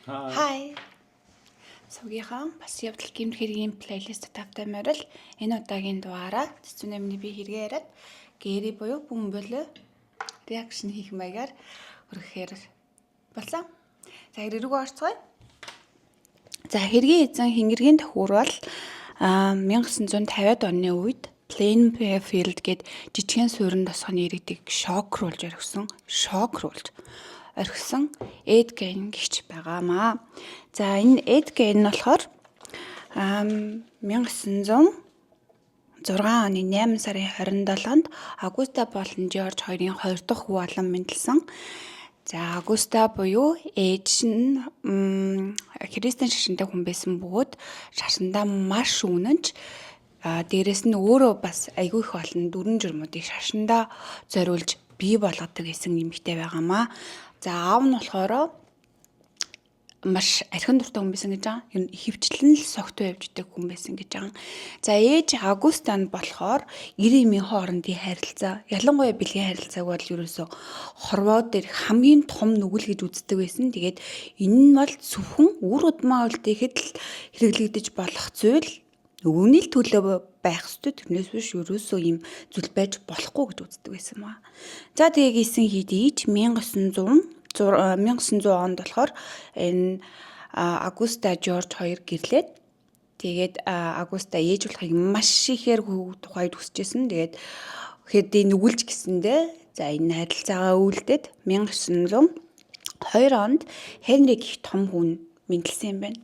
Hi. Hi. Сувгийнхаа бас явдал гэмт хэргийн playlist тавтай морил энэ удаагийн дугаараа Цэцүү нэмний би хэрэгээ яриад Гэри буюу бүм болоо reaction хийх маягаар хүргэхээр болсон. За, хэрэг рүү орцгоё. За, хэргийн эзэн хингэргийн тохиур бол 1950-ад оны үед Plainfield гээд жижигхэн суурин тосгоны иргэдийг шокруулж орхисон Эд Гейн гэгч байгаамаа. За, энэ Эд Гейн нь болохоор 1906 оны 8 сарын 27-нд Агуста болон Жорж хоёрын хоёр дахь хүү болон мэндэлсэн. За, Агуста буюу ээж нь христийн шашинтай хүн байсан бөгөөд шашиндаа маш үнэнч, дээрэс нь өөрөө бас айгүй их олон дүрэн журмуудыг шашиндаа зориулж бий болгодог гэсэн эмэгтэй байгаамаа. За, аав нь болохоор маш архин дуртай хүн байсан гэж байгаа. Ер нь ихэвчлэн л согтуу явж идэг хүн байсан гэж байгаа. За, ээж Агуста нь болохоор эр эмийн хоорондын харилцаа, ялангуяа бэлгийн харилцааг бол ерөөсөө хорвоо дээр хамгийн том нүгэл гэж үздэг байсан. Тэгээд энэ нь бол зөвхөн үр удмаа үлдээхэд л хэрэглэгдэж болох зүйл, нөгөөний л төлөө байх ёстой. Тэрнээс биш ерөөсөө ийм зүйл байж болохгүй гэж үздэг байсан ба. За, тэгээ гисэн хэдий ч 1900 онд болохоор энэ Агуста Жорж хоёр гэрлээд, тэгээд Агуста ээж болохыг маш ихээр тухайд хүсэжсэн. Тэгээд хэдий нүгэлж гисэндээ за энэ харилцаагаа үйлдээд 1902 онд Хенри гэх том хүн мэндэлсэн юм байна.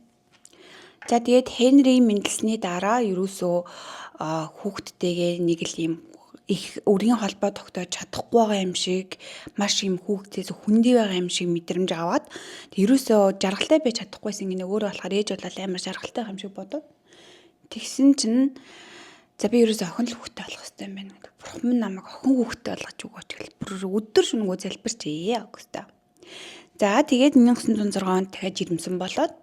За, тэгээд Хенри мэндэлсний дараа ерөөсөө хүүхдтэйгээ нэг л юм их өрийн холбоо тогтоож чадахгүй байгаа юм шиг, маш юм хүүхдээс хүндий байгаа юм шиг мэдрэмж аваад ерөөсөө жаргалтай байж чадахгүйсэн гинэ. Өөрөө болохоор ээж болол амар жаргалтай юм шиг бодоод тэгсэн чинь за, би ерөөсөө охин л хүүхдтэй болох хэрэгтэй юм байна гэдэг. Бурхан минь намайг охин хүүхдтэй болгож өгөөч гэл бүр өдөр шөнөгүй залбирч ээ Августа. За, тэгээд 1906 онд дахиад жирэмсэн болоод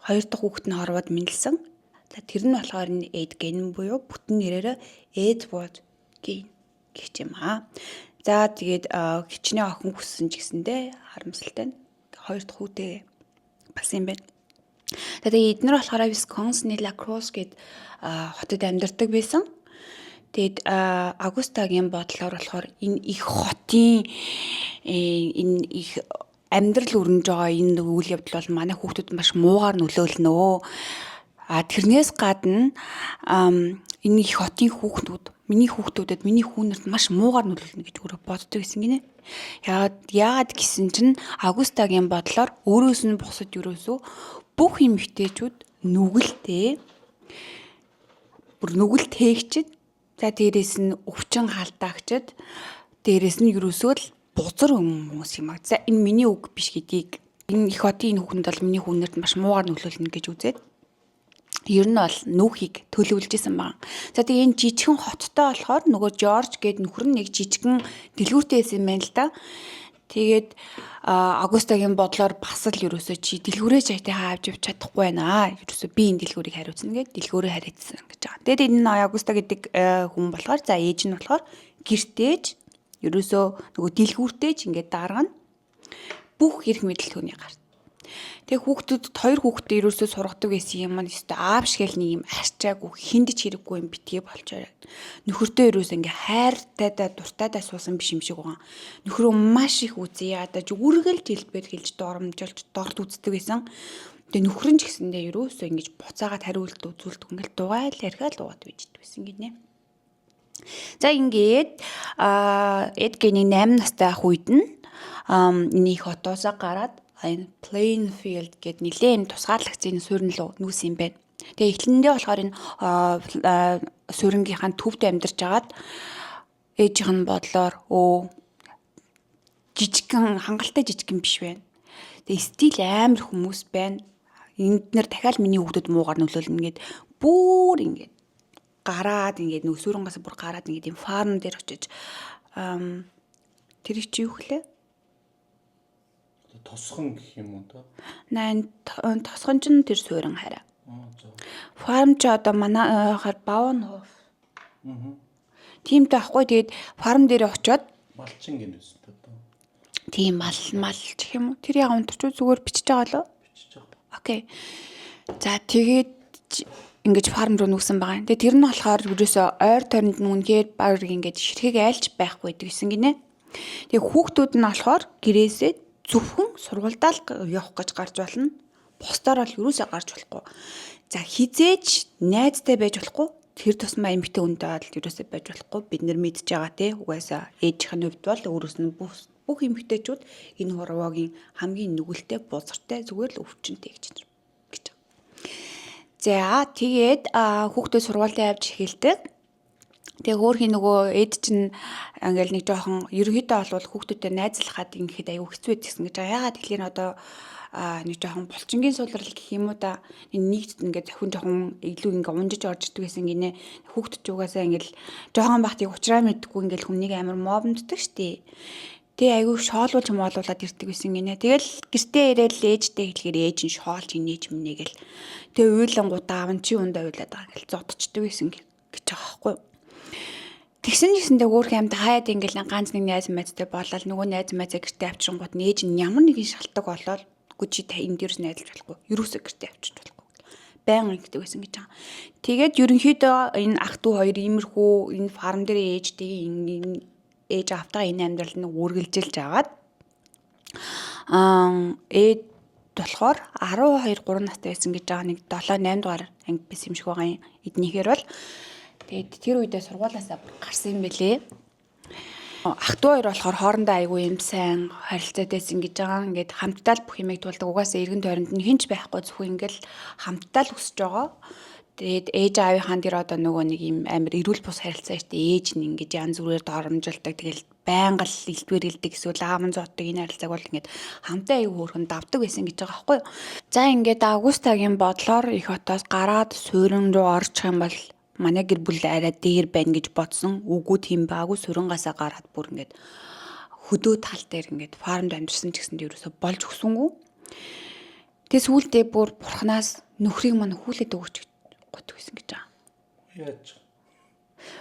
хоёр дахь хүүхэд нь хорвоод мэндэлсэн. За, тэр нь болохоор энэ Эд Гейн буюу бүтэн нэрээр Эдвард Гейн гэх юм аа. За, тэгээд хичнээн охин хүссэн ч гэсэндээ харамсалтай нь хоёр дахь хүүтэй болсон юм байна. За, тэгээд эднэр болохоор Висконсины Лакросс гээд хотод амьдардаг байсан. Тэгээд Агустагийн бодлоор болохоор энэ их хотын энэ их амьдрал өрнөж байгаа энэ үйл явдал бол манай хүүхдүүд маш муугаар нөлөөлнө. А тэрнээс гадна энэ их хотын хүүхдүүд миний хүүхдүүдэд, миний хүүнэрт маш муугаар нөлөөлнө гэж өөрөө боддог гэсэн гинэ. Яагаад гэсэн чинь Агустагийн бодлоор өөрөөс нь бусад ерөөсөө бүх эмэгтэйчүүд нүгэлтэй, бүр нүгэл тээгчд, за, дээрэс нь өвчин халдаагчд, дээрэс нь ерөөсөө л бузар хүмүүс юм аа. За, энэ миний үг биш гэдгийг, энэ их хотын энэ хүүхэнд бол миний хүүнэрт маш муугаар нөлөөлнө гэж үзээд ер нь бол нүүхийг төлөвлөж исэн байна. За, тэгээ энэ жижигхэн хоттой болохоор нөгөө Жорж гээд нөхөр нь нэг жижигхэн дэлгүүртэй байсан юм байна л да. Тэгээд Агустагийн бодлоор бас л ерөөсөө чи дэлгүүрээ чайтай хаавж явж чадахгүй байна. Ерөөсөө би энэ дэлгүүрийг хариуцна гэд дэлгүүрээ хариуцсан гэж байгаа. Тэгээд энэ Агуста гэдэг хүн болохоор, за, ээж нь болохоор гэртээж ерөөсөө нөгөө дэлгүүртээ ч ингээд даргана. Бүх эрх мэдэл түүний гарт. Тэгээ хүүхдүүд, хоёр хүүхдээ ерөөсөө сургадаг байсан юм маань өстой аав шиг л нэг юм арчаагүй, хүнд ч хэрэггүй юм битгий болчоор. Нөхөртөө ерөөсөө ингээ хайртайдаа дуртайдаа суусан биш юм шиг байгаа. Нөхрөө маш их үзье ядаж үргэлж хэлбэр хэлж доромжилж дорд үздэг байсан. Тэгээ нөхөр нь ч гэсэндээ ерөөсөө ингэж буцаагаад хариулт үзүүлдэг, ингээл дугайл ярихаал дугаад байж байсан гинэ. За, ингээд Эдгэний 8 настай ах үед нь энэ их хотоосоо гараад энэ Plainfield гээд нэлээд юм тусгаарлагдсан энэ суурин руу нүүсэн юм байна. Тэгээ эхлэндээ болохоор энэ суурингийнхаа төвд амьдарч агаад ээжийнх нь бодлоор өө жижигхэн хангалттай жижигхэн биш байна. Тэгээ стил амар хүмүүс байна. Энд нэр дахиад миний хүүхдэд муугаар нөлөөлнө гэд бүр ингээд гараад, ингээд нөө суурангаас бүр гараад ингээд юм farm дээр очиж, тэр чи юу хөлээ? Тосгон гэх юм уу та? Найн тосгон чинь тэр суурин хараа. Аа, за. Farm чи одоо манай хар Баунхоф. Тиймтэй ахгүй, тэгээд farm дээр очиод Малчин гэнэ үст одоо. Тийм мал мал гэх юм уу? Тэр яг унтарч зүгээр бичиж байгаа лөө. Бичиж байгаа. Okay. За, тэгээд ингэж farm руу нүүсэн байгаа юм. Тэгээд тэр нь болохоор ерөөсөө ойр тойронд нь үнэхээр баг ингэж ширхэг айлч байхгүй гэдэг гэсэн гинэ. Тэгээ хүүхдүүд нь болохоор гэрээсээ зөвхөн сургуульдаа л явах гэж гарч болно. Бусдаар бол ерөөсөө гарч болохгүй. За, хэзээ ч найзтай байж болохгүй. Тэр тусмаа эмэгтэй хүнтэй бол ерөөсөө байж болохгүй. Бид нар мэдж байгаа, те. Угаасаа ээжийнх нь хувьд бол өөрөөс нь бүх эмэгтэйчүүд энэ хорвоогийн хамгийн нүгэлтэй, бузартай, зүгээр л өвчнөтэй гэж гэж. За, тэгээд хүүхдээ сургуультай явж эхэлдэг. Тэгээ хөөрхийн нөгөө эд чинь ингээл нэг жоохон ерөнхийдөө бол хүүхдүүдэд найзлахад ингэхэд аюу хэцүү байсан гэж байгаа. Яагаад тэгэхээр одоо нэг жоохон булчингийн сулрал гэх юм уу да, нэгт ингээд зохин жоохон илүү ингээ унжиж орж ирдэг байсан гинэ. Хүүхдүүд ч угаасаа ингээл жоохон бахтыг уучраа мэдгүй ингээл хүнийг амар моомддаг штий. Тэгээ айгүй шоолуулж моолуулаад ирдэг байсан гинэ. Тэгэл гэртээ ирээл ээжтэй хэлэхээр ээж нь шоолж инээж минэ гэл. Тэгээ уйлангуудаа аав нь чи ундаа уйлаад байгаа гэл зодчдөг байсан гэж байгаа байхгүй юу. Тэгсэн ч гэсэндээ хөөх амьд хаяад ингээл ганц нэг найз майзтай болоод нөгөө найз майзаа гэртээ авчингууд нээж нь ямар нэгэн шалтгаан болоод үгүй, чи та энд дээрс найзалж болохгүй. Ерөөсөө гэртээ авчиж болохгүй. Баян ингэдэг байсан гэж байгаа. Тэгээд ерөнхийдөө энэ ах дүү хоёр иймэрхүү энэ farm дээр ээжтэйгээ ээж аавтайгаа энэ амьдрал нь үргэлжилж аваад ээд болохоор 12 3 настай байсан гэж байгаа, нэг 7 8 дугаар анги байсан юм шиг байгаа юм. Эднийхээр бол тэгээд тэр үедээ сургуулаасаа гарсан юм бэлээ. Ах дүү хоёр болохоор хоорондоо айгүй юм сайн харилцаатай байсан гэж байгаа. Ингээд хамтдаа л бүх юмыг туулдаг. Угаасаа эргэн тойронд нь хэн ч байхгүй, зөвхөн ингээл хамтдаа л өсөж байгаа. Тэгээд ээж аавынхаа тэр одоо нөгөө нэг юм амар эрүүл бус харилцаа штэ, ээж нь ингэж янз бүрээр доромжилдог. Тэгэл байнга л элдвэрэлдэг эсвэл аав нь зоддог, энэ харилцааг бол ингээд хамтаа аягүй хөөрхөн давдаг байсан гэж байгаа байхгүй юу. За, ингээд Августагийн бодлоор их хотоос гараад суурин руу орчих юм бол манай гэр бүл арай дээр байна гэж бодсон. Үгүй, тийм баагүй, суурингаасаа гараад бүр ингээд хөдөө тал дээр ингээд farm д амьдарсан ч гэсэнд ерөөсө болж өгсөнгүү. Тэгээ сүүлдээ бүр бурхнаас нөхрийг мань хүлээд өгөөч гот байсан гэж байгаа. Яаж?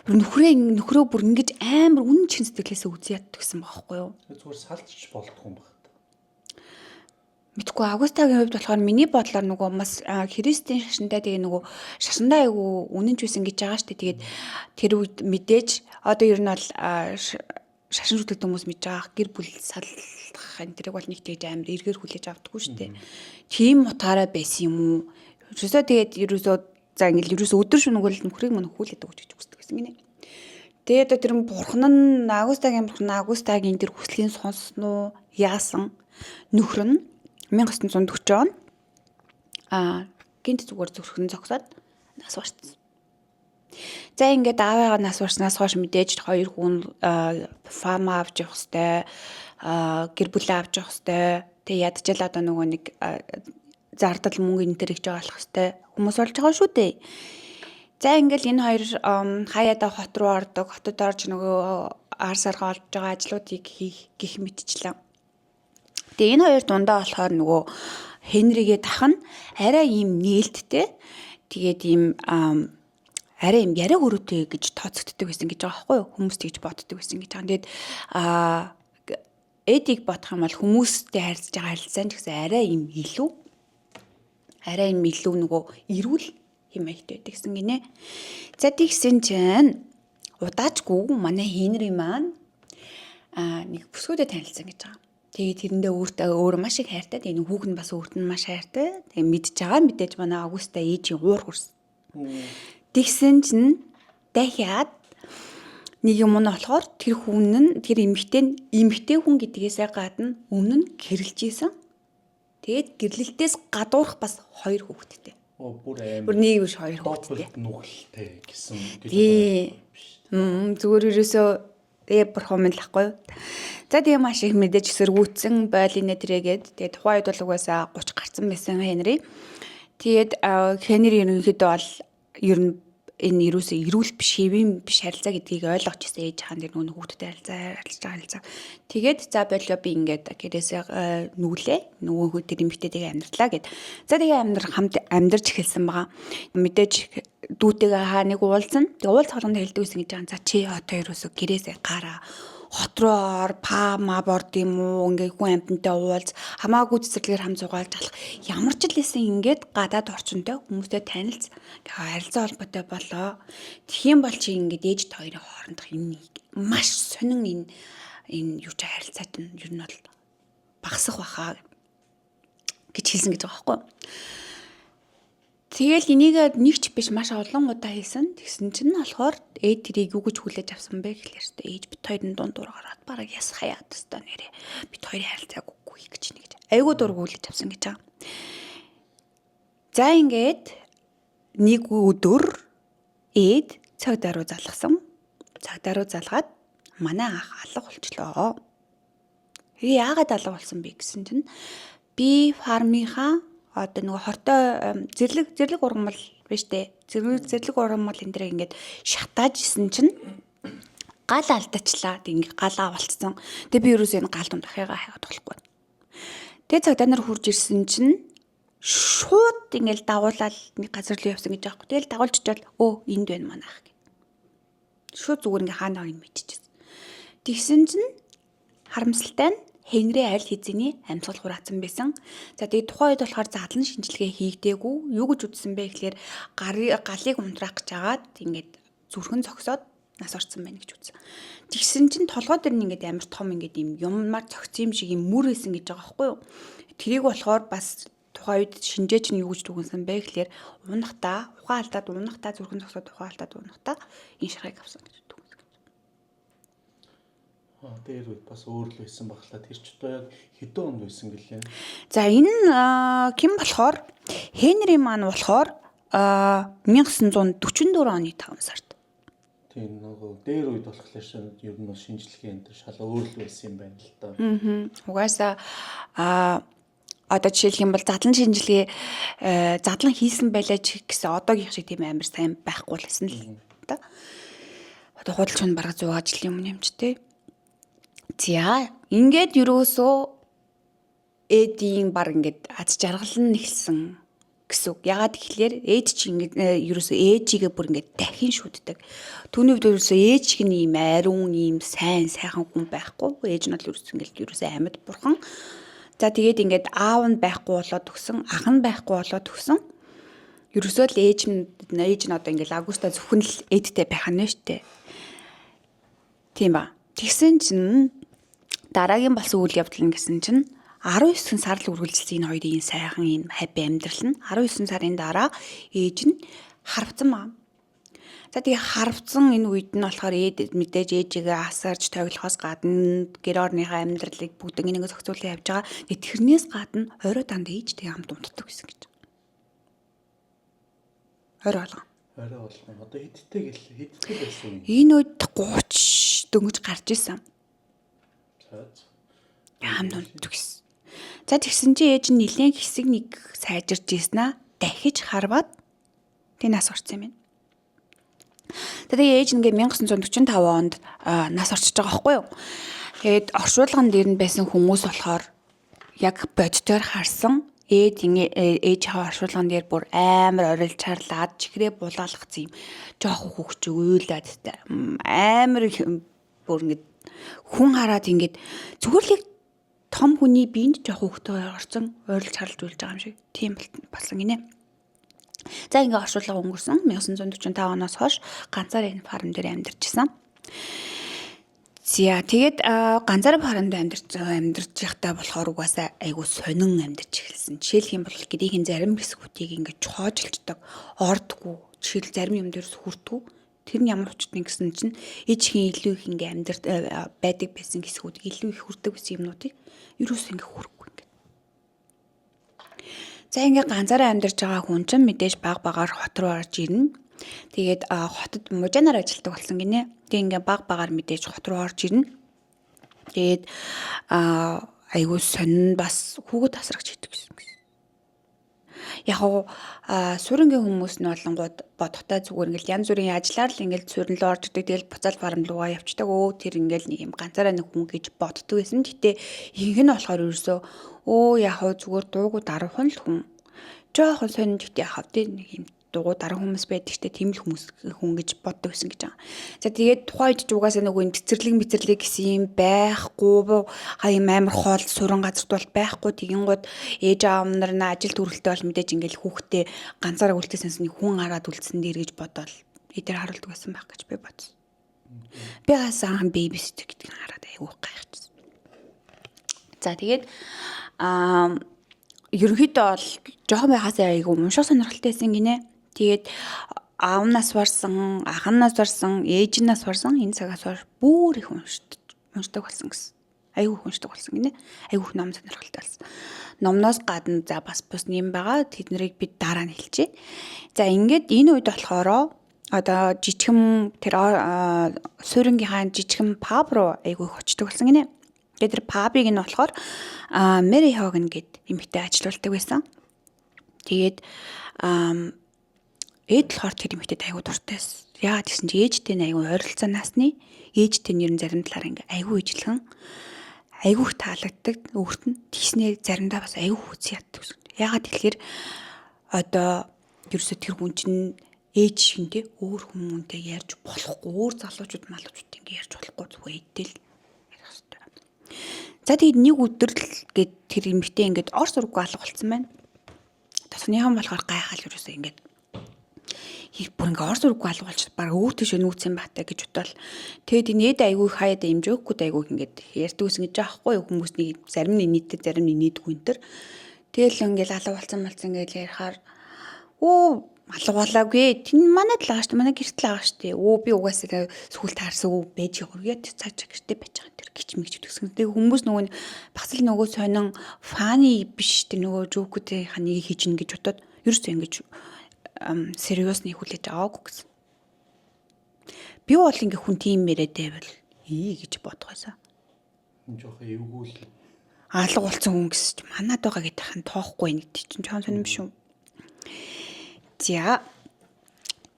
Бүр нөхрөө бүр ингэж амар үнэн чин сэтгэлээсээ үзье яддаг гэсэн байхгүй юу? Зүгээр салчч болдгоо юм байна. Мэдгүй, Августагийн хувьд болохоор миний бодлоор нөгөө бас христийн шашинтай, тэгээ нөгөө шашиндаа айгу үнэнч байсан гэж байгаа шүү дээ. Тэгээд тэр үед мэдээж одоо ер нь бол шашин шүтдэг хүмүүс мэдж байгаа, гэр бүл салах энэ тэрийг бол нэг тэгж амар эргээр хүлээж авдаггүй шүү дээ. Тийм утгаараа байсан юм уу? Ерөөсөө тэгээд ерөөсөө за ингээл ерөөсөө өдөр шөнөгүй л нөхрийг мөн хүлээд өгч гэж хүсдэг байсан гинэ. Тэгээд одоо тэр бурхан нь, Августагийн бурхан Августагийн тэр хүслийг сонссон уу, яасан, нөхөр нь 1940 он гинт зүгээр зүрхэн зогсоод нас барсан. За, ингээд аавыгаа нас барснаас хойш мэдээж хоёр хүн farm авч явах хэвээр, гэр бүлээ авч явах хэвээр. Тэгээ ядчил одоо нөгөө нэг зардал мөнгө энэ төр их жоо болох хэвээр хүмүүс болж байгаа шүү дээ. За, ингээл энэ хоёр хаяада хот руу ордог, хотод орж нөгөө ар саргаа олж байгаа ажлуудыг хийх гих мэтчлэн. Тэгээ энэ хоёр дундаа болохоор нөгөө Хенригээ дах нь арай ийм нээлттэй. Тэгээд ийм арай юм яриа хөрөөтэй гэж тооцогддог байсан гэж байгаа байхгүй юу? Хүмүүс тэгж боддог байсан гэж байгаа. Тэгээд Эдийг бодох юм бол хүмүүстэй харьцаж байгаа харилцаа нь ч гэсэн арай юм илүү нөгөө эрүүл юм маягтай байдаг гэсэн гинэ. За, тэгсэн чинь удаачгүй манай Хенри маань нэг бүсгүйдээ танилцсан гэж байгаа. Тэгээд тэрэндээ өөртөө өөрөө маш их хайртай. Тэгээд хүүх нь бас өөрт нь маш хайртай. Тэгээд мэдж байгаа, мэдээж манай Августа ээжийн уур хүрсэн. Тэгсэн чинь дахиад нэг юм нь болохоор тэр хүн нь, тэр эмэгтэй нь эмэгтэй хүн гэдгээсээ гадна өмнө нь гэрлэж исэн. Тэгээд гэрлэлтээс гадуурх бас хоёр хүүхэдтэй. Оо, бүр аим. Бүр нэг биш, хоёр хүүхэдтэй. Нүгэлтэй гэсэн гэж биш. Зүгээр ерөөсөө тэгээ бурхан минь л ахгүй юу. За, тэгээ маш их мэдээж эсэргүүцсэн бойлинэ тэрээгээд, тэгээ тухайн үед бол угаасаа 30 гарцсан байсан Хенри. Тэгээд Хенри ерөнхийдөө бол ер нь энэ ерөөсөө эрүүл биш, хэвийн биш харилцаа гэдгийг ойлгож ирсэн, ээж хаан тэр нөгөө хүүхдтэй харилцаа харилцаж байгаа харилцаа. Тэгээд за болио, би ингээд гэрээсээ нүглээ. Нөгөө хүү тэр эмэгтэйтэйгээ амьдралаа гэд. За, тэгээ хамт амьдарч эхэлсэн байгаа. Мэдээж дүүтэйгээ хаа нэг уулзсан. Тэгээ уулз болгонд хэлдэг байсан гэж байгаа. За, чи одоо ерөөсөө гэрээсээ гараа. Хот руу ор, па ма борд юм уу, ингээ хүн амьтантай уулз, хамаагүй цэцэрлэгээр хам зугаалж алах. Ямар ч л байсан ингээд гадаад орчинтой хүмүүстэй танилц, харилцаа холбоотой болоо. Тэгэх юм бол чи ингээд ээж та хоёрын хоорондох энэ маш сонин энэ юу ч харилцаа чинь ер нь бол багасах байхаа гэж хэлсэн гэж байгаа байхгүй юу? Тэгэл энийг нэг ч биш маш олон удаа хийсэн. Тэгсэн чинь болохоор ээд тэрийг юу гэж хүлээж авсан бэ гэхлээр өстой ээж бит хоёрын дунд дур гараад бараг яс хаяад өстой нэрээ. Бит хоёрын харилцааг үгүй гэж нэг. Айгуу дург хүлээж авсан гэж байгаа. За ингээд нэг өдөр ээд цагдаа руу залгасан. Цагдаа руу залгаад манай ах алга болчлоо. Тэгээ яагаад алга болсон бэ гэсэн чинь би фармынхаа одоо нөгөө хортой зэрлэг ургамал биш үү? Зэрлэг ургамал энэ дэр ингээд шатааж исэн чинь гал алдачлаа. Тэг ингээд гал авалцсан. Тэг би ерөөсөө энэ гал дунд ахыгаа хайгаад болохгүй. Тэг цагдаа нар хурж ирсэн чинь шууд ингээд дагуулаад нэг газар руу явсан гэж аахгүй. Тэгэл дагуулж очивол өө энд байна манайх гэх. Шууд зүгээр ингээд хаана байгааг нь мэдчихсэн. Тэгсэн чинь харамсалтай нь Хенри аль хэзээний амьсгал хураацсан байсан. За тэгээ тухайн үед болохоор задлан шинжилгээ хийгдээгүй. Юу гэж үзсэн бэ гэхлээр галыг унтраах гэж агаад ингээд зүрхэн зогсоод нас орсон байна гэж үзсэн. Тэгсэн чинь толгой дээр нь ингээд амар том ингээд юм юмар зогцсон юм шиг юм мөр исэн гэж байгаа байхгүй юу? Тэрийг болохоор бас тухайн үед шинжээч нь юу гэж дүгнсэн бэ гэхлээр унахтаа ухаан алдаад унахтаа зүрхэн зогсоод ухаан алдаад унахтаа энэ шаргыг авсан гэж дүгнсэн. Дээр үед бас өөр л байсан баг л та. Тэр ч одоо яг хэдэн онд байсан гэлээ. За энэ ким болохоор Хенри маань болохоор 1944 оны 5 сард. Тийм нөгөө дээр үед болохоор ер нь бол шинжилгээ энэ төр шал өөр л байсан юм байна л да. Угаасаа одоо жишээлх юм бол задлан шинжилгээ задлан хийсэн байлаа ч гэсэн одоогийн шиг тийм амар сайн байхгүй л байсан л да. Одоо худалч хүн бараг 100 жилийн өмнө юм ч тий. За ингээд ерөөсөө Эдийн баг ингээд аз жаргал нь эхэлсэн гэсэн үг. Ягаад гэхлээр ээж чи ингээд ерөөсөө ээжигээ бүр ингээд дахин шүтдэг. Түүний хувьд ерөөсөө ээж шиг нь ийм ариун, ийм сайн, сайхан хүн байхгүй. Ээж нь бол ерөөсөө ингээд ерөөсөө амьд бурхан. За тэгээд ингээд аав нь байхгүй болоод төгсөн, ах нь байхгүй болоод төгсөн. Ерөөсөө л ээж нь одоо ингээд Августа зөвхөн л ээдтэй байх нь шүү дээ. Тийм ба. Тэгсэн чинь дараагийн болсон үйл явдал нь гэсэн чинь 19 сар л үргэлжилсэн энэ хоёрын сайхан энэ happy амьдрал нь 19 сарын дараа ээж нь харвцсан байна. За тэгээ харвцсан энэ үед нь болохоор ээд мэдээж ээжигээ асарч тоглохоос гадна гэр орныхаа амьдралыг бүгд нэг зохицуулан явж байгаа. Тэгээ тэрнээс гадна орой данд ээжтэйгээ хамт унтдаг байсан гэж. Орой болгон. Орой болгон. Одоо хэдтэй гэл хэдтэй байсан юм? Энэ үед 30 дөнгөж гарч исэн. Хамт унтдаг гэсэн. За тэгсэн чинь ээж нь нилээн хэсэг нэг сайжирч ийсэн аа. Дахиж харваад тэг нас орсон юм байна. Тэгээ ээж ингээ 1945 онд нас орчиж байгаа байхгүй юу? Тэгээд оршуулган дээр нь байсан хүмүүс болохоор яг боддоор харсан ээж ингээ ээж хаа оршуулган дээр бүр амар орилж чарлаад чихрээ булаалгах юм жоохон хүүхч уйлаад амар бүр ингээ хүн хараад ингээд зүгээр л яг том хүний биед жоохон хүүхдээ орсон ойрлж харлж уйлж байгаа юм шиг тийм болсон гинэ. За ингээ оршуулга өнгөрсөн 1945 оноос хойш ганцаар энэ фарм дээр амьдарчсан. За тэгээд ганцаар фармд амьдарч явахдаа болохоор угаасаа айгу сонин амьдарч эхэлсэн. Жишээлх юм бол гэрийн зарим хэсгүүдийг ингээ чоожилждаг, ордгоо. Жишээл зарим юм дээрс хүртгүү. Тэр нь ямар учиртай гэсэн чинь ээжхийн илүү их ингээ амьдар байдаг байсан хэсгүүдийг илүү их хүрдэг байсан юмнуудыг ерөөсөө ингээ хүрэхгүй ингээ. За ингээ ганцаараа амьдарч байгаа хүн чинь мэдээж баг багаар хот руу орж ирнэ. Тэгээд хотод мужаанаар ажилладаг болсон гинэ. Тэгээ ингээ баг багаар мэдээж хот руу орж ирнэ. Тэгээд айгуу сонин бас хүүхэд тасрагч хийдэг гэсэн. Яг уу суурингийн хүмүүс нь болонгууд бодохдоо зүгээр ингээл янз бүрийн ажиллаар л ингээл суурин рүү орж идэг. Тэгэл буцаал фарм руугаа явцдаг. Өө тэр ингээл нэг юм ганцаараа нэг хүн гэж боддог байсан. Гэтэ ихэнх нь болохоор ерөөсөө өө яг уу зүгээр дуугүй даруухан л хүн. Жохон сонин гэхдээ яг тэ нэг юм дугуй дараа хүмүүс байдаг штэ, тийм л хүмүүс хүн гэж боддог гэсэн гэж байгаа. За тэгээд тухайн үед ч угаасаа нөгөө юм цэцэрлэг мэцэрлэг гэсэн юм байхгүй, юм амар хоол суран газарт бол байхгүй. Тэгэнгүүт ээж аав нар на ажил төрөлтэй бол мэдээж ингээл хүүхдээ ганцаараа үлдээсэнс нэг хүн хараад үлдсэн дээр гэж бодоол эдгээр харуулдаг байсан байх гэж би бодсон. Би бас анхан babysitter гэдгийг хараад айгүй гайхчихсан. За тэгээд ерөнхийдөө бол жоохон байхаасаа айгүй унших сонирхолтой байсан гинэ. Тэгээд аавнаас барсан, ахнаас барсан, ээжнээс барсан энэ цагаас хойш бүр их уншдаг болсон гэсэн. Айгүй их уншдаг болсон гинэ. Айгүй их ном сонирхолтой болсон. Номноос гадна за бас бус юм байгаа. Тэд нарыг би дараа нь хэлчихье. За ингээд энэ үед болохоор одоо жижигхэн тэр суурингийнхаа жижигхэн pub руу айгүй их очдог болсон гинэ. Тэгээд тэр pub ыг нь болохоор Мэри Хоган гэд эмэгтэй ажилуулдаг байсан. Тэгээд Эд болохоор тэр эмэгтэйд айгүй дуртай байсан. Яагаад гэсэн чи ээжтэй нь айгүй ойролцоо насны, ээжтэй нь ер нь зарим талаар ингээ айгүй ижилхэн, айгүй их таалагддаг өөрт нь. Тэгснээр заримдаа бас айгүй хүц яддаг гэсэн. Яагаад тэгэхээр одоо ерөөсө тэр хүн чинь ээж шинтэй өөр хүмүүнтэй ярьж болохгүй, өөр залуучууд малуучууд ингээ ярьж болохгүй, зүгээр ээдтэй л ярих хэрэгтэй. За тэгээд нэг өдөр л гээд тэр эмэгтэй ингээд ор сургуу алга болсон байна. Тосныхан болохоор гайхал ерөөсөө ингээд бүр ингээ ор сургуу алга болчих баг өөр тийшээ нүүцэн батай гэж бодвол тэгээд энэ ээд айгүй хаяад имжөөхгүй айгүй ингээд ярьдаг гэсэн гэж аахгүй хүмүүс нэг зарим нь нийттэй зарим нь нийтгүй энэ төр. Тэгэл ингээл алга болсон гэж ярихаар өө алга болоогүй. Тэн манайд л байгаа шүү дээ. Манай гэрт л байгаа шүү дээ. Өө би угаасаа сүүл таарсан өө байж яваа. Цааш гэртээ байж байгаа тэр гिच мэгч гэсэн. Тэгээ хүмүүс нөгөө багцал нөгөө сонин funny биш тэр нөгөө joke үүдийн нэг хийж гин гэж бодоод ерөөсөө ингэж serious ны хүлээж аваагүй гэсэн. Би бол ингээ хүн тийм яриад байвал ий гэж бодох байсан. Жохон эвгүй л. Алга болсон хүн гэсэн чи манад байгаа гэдэг хан тоохгүй нэг чинь жоохон сонирм шүү. За.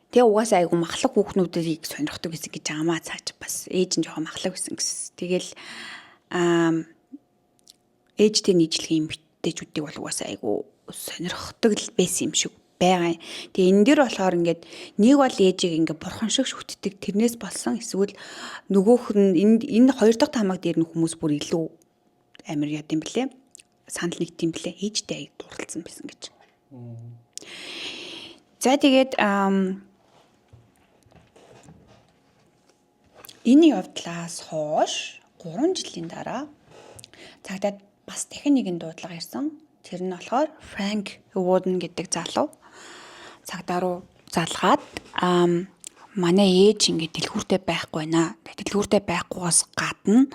Тэгээ угаасаа айгу махлаг хүүхнүүдийг сонирхдаг гэсэн гэж амаа цааш бас ээж нь жоохон махлаг байсан гэсэн. Тэгэл ээжтэй нийжлэгийн эмэгтэйчүүдийг бол угаасаа айгу сонирхдаг л байсан юм шиг байгаа. Тэгээ энэ дэр болохоор ингээд нэг бол ээжийг ингээд бурхан шиг шүтдэг тэрнээс болсон эсвэл нөгөөх нь энэ хоёр дахь таамаг дээр нь хүмүүс бүр илүү амар яд юм блэ? Санал нэгт юм блэ? Ээжтэй аяг дурлцсан байсан гэж. За тэгээд энэ явдлаас хойш 3 жилийн дараа цагдаад бас дахин нэгэн дуудлага ирсэн. Тэр нь болохоор Франк Вуден гэдэг залуу цагдаа руу залгаад манай ээж ингээд дэлгүүртэй байхгүй байна. Дэлгүүртэй байхгүйгээс гадна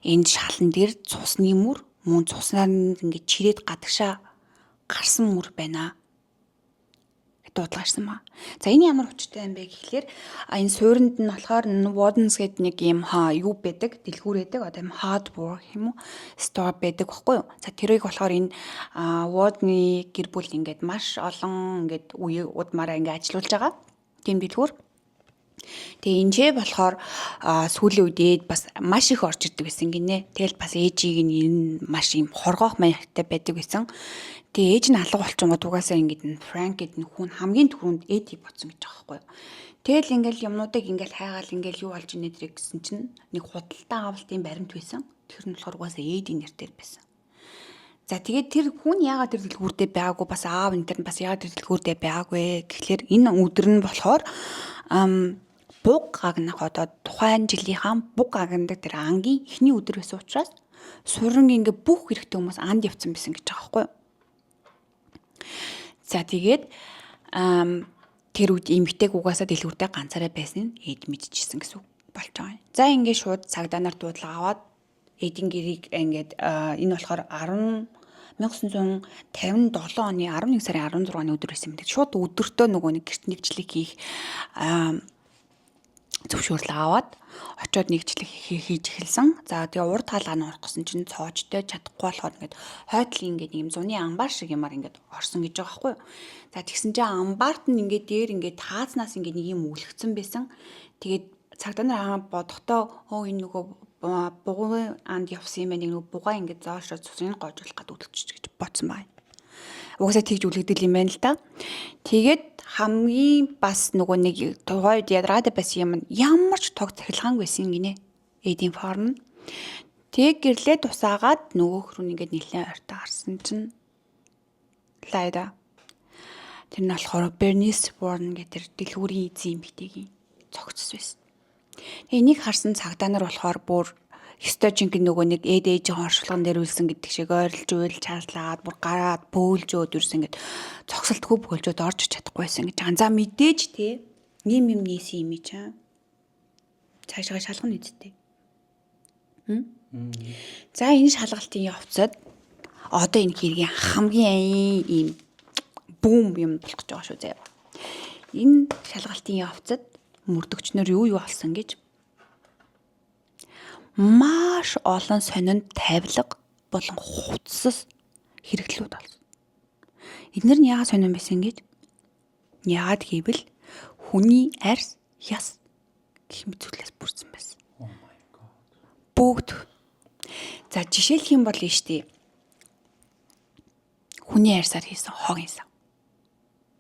энэ шалан дээр цусны мөр мөн цуснаар нь ингээд чирээд гадагшаа гарсан мөр байна дуудлага ирсэн ба. За энэ ямар учиртай юм бэ гэхлээр энэ суурьнд нь болохоор Wodens гэдэг нэг юм юу байдаг, дэлгүүр байдаг. Одоо юм hardware юм уу? Store байдаг баггүй юу? За тэрийг болохоор энэ Wodны гэр бүл ингээд маш олон ингээд үе удмаараа ингээд ажилуулж байгаа. Тийм дэлгүүр. Тэгээ энэ ч болохоор сүүлийн үед ээд бас маш их орж ирдэг байсан гинэ. Тэгэл бас ээжийг нь энэ маш юм хоргоох маягтай байдаг байсан. Тэгээ ээж нь алга болчингууд угаасаа ингээд нь Франк гэдэг нь хүн хамгийн түрүүнд ээдийг бодсон гэж байгаа байхгүй юу. Тэгэл ингээл юмнуудыг ингээл хайгаал ингээл юу болж инээ тэрэг гэсэн чинь нэг худалдаа авалтын баримт байсан. Тэр нь болохоор угаасаа ээдийн нэрээр байсан. За тэгээд тэр хүн яагаад тэр дэлгүүрдээ байгаагүй бас аав энэ тэр бас яагаад тэр дэлгүүрдээ байгаагүй гэхлээр энэ өдөр нь болохоор буг гагнах одоо тухайн жилийнхаа буг гагнадаг тэр ангийн эхний өдөр байсан учраас суран ингээ бүх хэрэгтэй хүмүүс анд явцсан байсан гэж байгаа байхгүй юу. За тэгээд тэр үед эмэгтэйг угаасаа дэлгүүртээ ганцаараа байсан нь ээд мэдчихсэн гэсэн үг болж байгаа юм. За ингээд шууд цагдаа нар дуудлага аваад эдийн гэрийг ингээд энэ болохоор 1957 оны 11 сарын 16-ны өдөр байсан юм. Шууд өдөртөө нөгөө нэг гэрт нэгжлэг хийх зөвшөөрлөө аваад очиод нэгжлэг хийж эхэлсэн. За тэгээ урд хаалгаа нь орох гэсэн чинь цоожтой чадахгүй болохоор ингээд хойтлын ингээд юм зуны амбар шиг юмар ингээд орсон гэж байгаа байхгүй юу. За тэгсэн чинь амбарт нь ингээд дээр ингээд таазнаас ингээд нэг юм үлгцэн байсан. Тэгээд цагдаа нар бодохдоо өө энэ нөгөө бугуйн анд явсан юм байна, нэг нөгөө бугаа ингээд зоошоо цусыг гоожуулах гээд үлдчих гэж бодсон байна. Угаасаа тэгж үлгдэл юм байна л да. Тэгээд хамгийн бас нөгөө нэг тухайд ядраад байсан юм нь ямар ч тог цахилгаангүй байсан гинэ. Эдийн farm. Тэг гэрлээ тусаагаад нөгөөх рүү ингээд нэлээд ойртой гарсан чинь Лайда. Тэр нь болохоор Bernice Warren гэдэг тэр дэлгүүрийн эзэн эмэгтэйгийн цогцос байсан. Тэгээ энийг харсан цагдаа нар болохоор бүр ёстой жинхэнэ нөгөө нэг эд ээжийн оршуулган дээр үлсэн гэдэг шиг ойрлж уйл часлаад бүр гараад бөөлжөөд үрсэн ингээд цогцолтгүй бөөлжөөд орж чадахгүй байсан гэж. За мэдээж те нэм юм нээсэн юм чаа. Цаашгаа шалгана үсттэй. За энэ шалгалтын явцад одоо энэ хэргийн хамгийн ийм бүүм юм болох гэж байгаа шүү заяа. Энэ шалгалтын явцад мөрдөгчнөр юу олсон гэж маш олон сонин тавилга болон хувцас хэрэглүүд олсон. Эднэр нь яагаад сонин байсан гэж? Яагаад гэвэл хүний арьс, яс гэх мэт зүйлээс бүрдсэн байсан. Oh my god. Бүгд. За жишээлх юм бол нь штий. Хүний арьсаар хийсэн хогийн сав.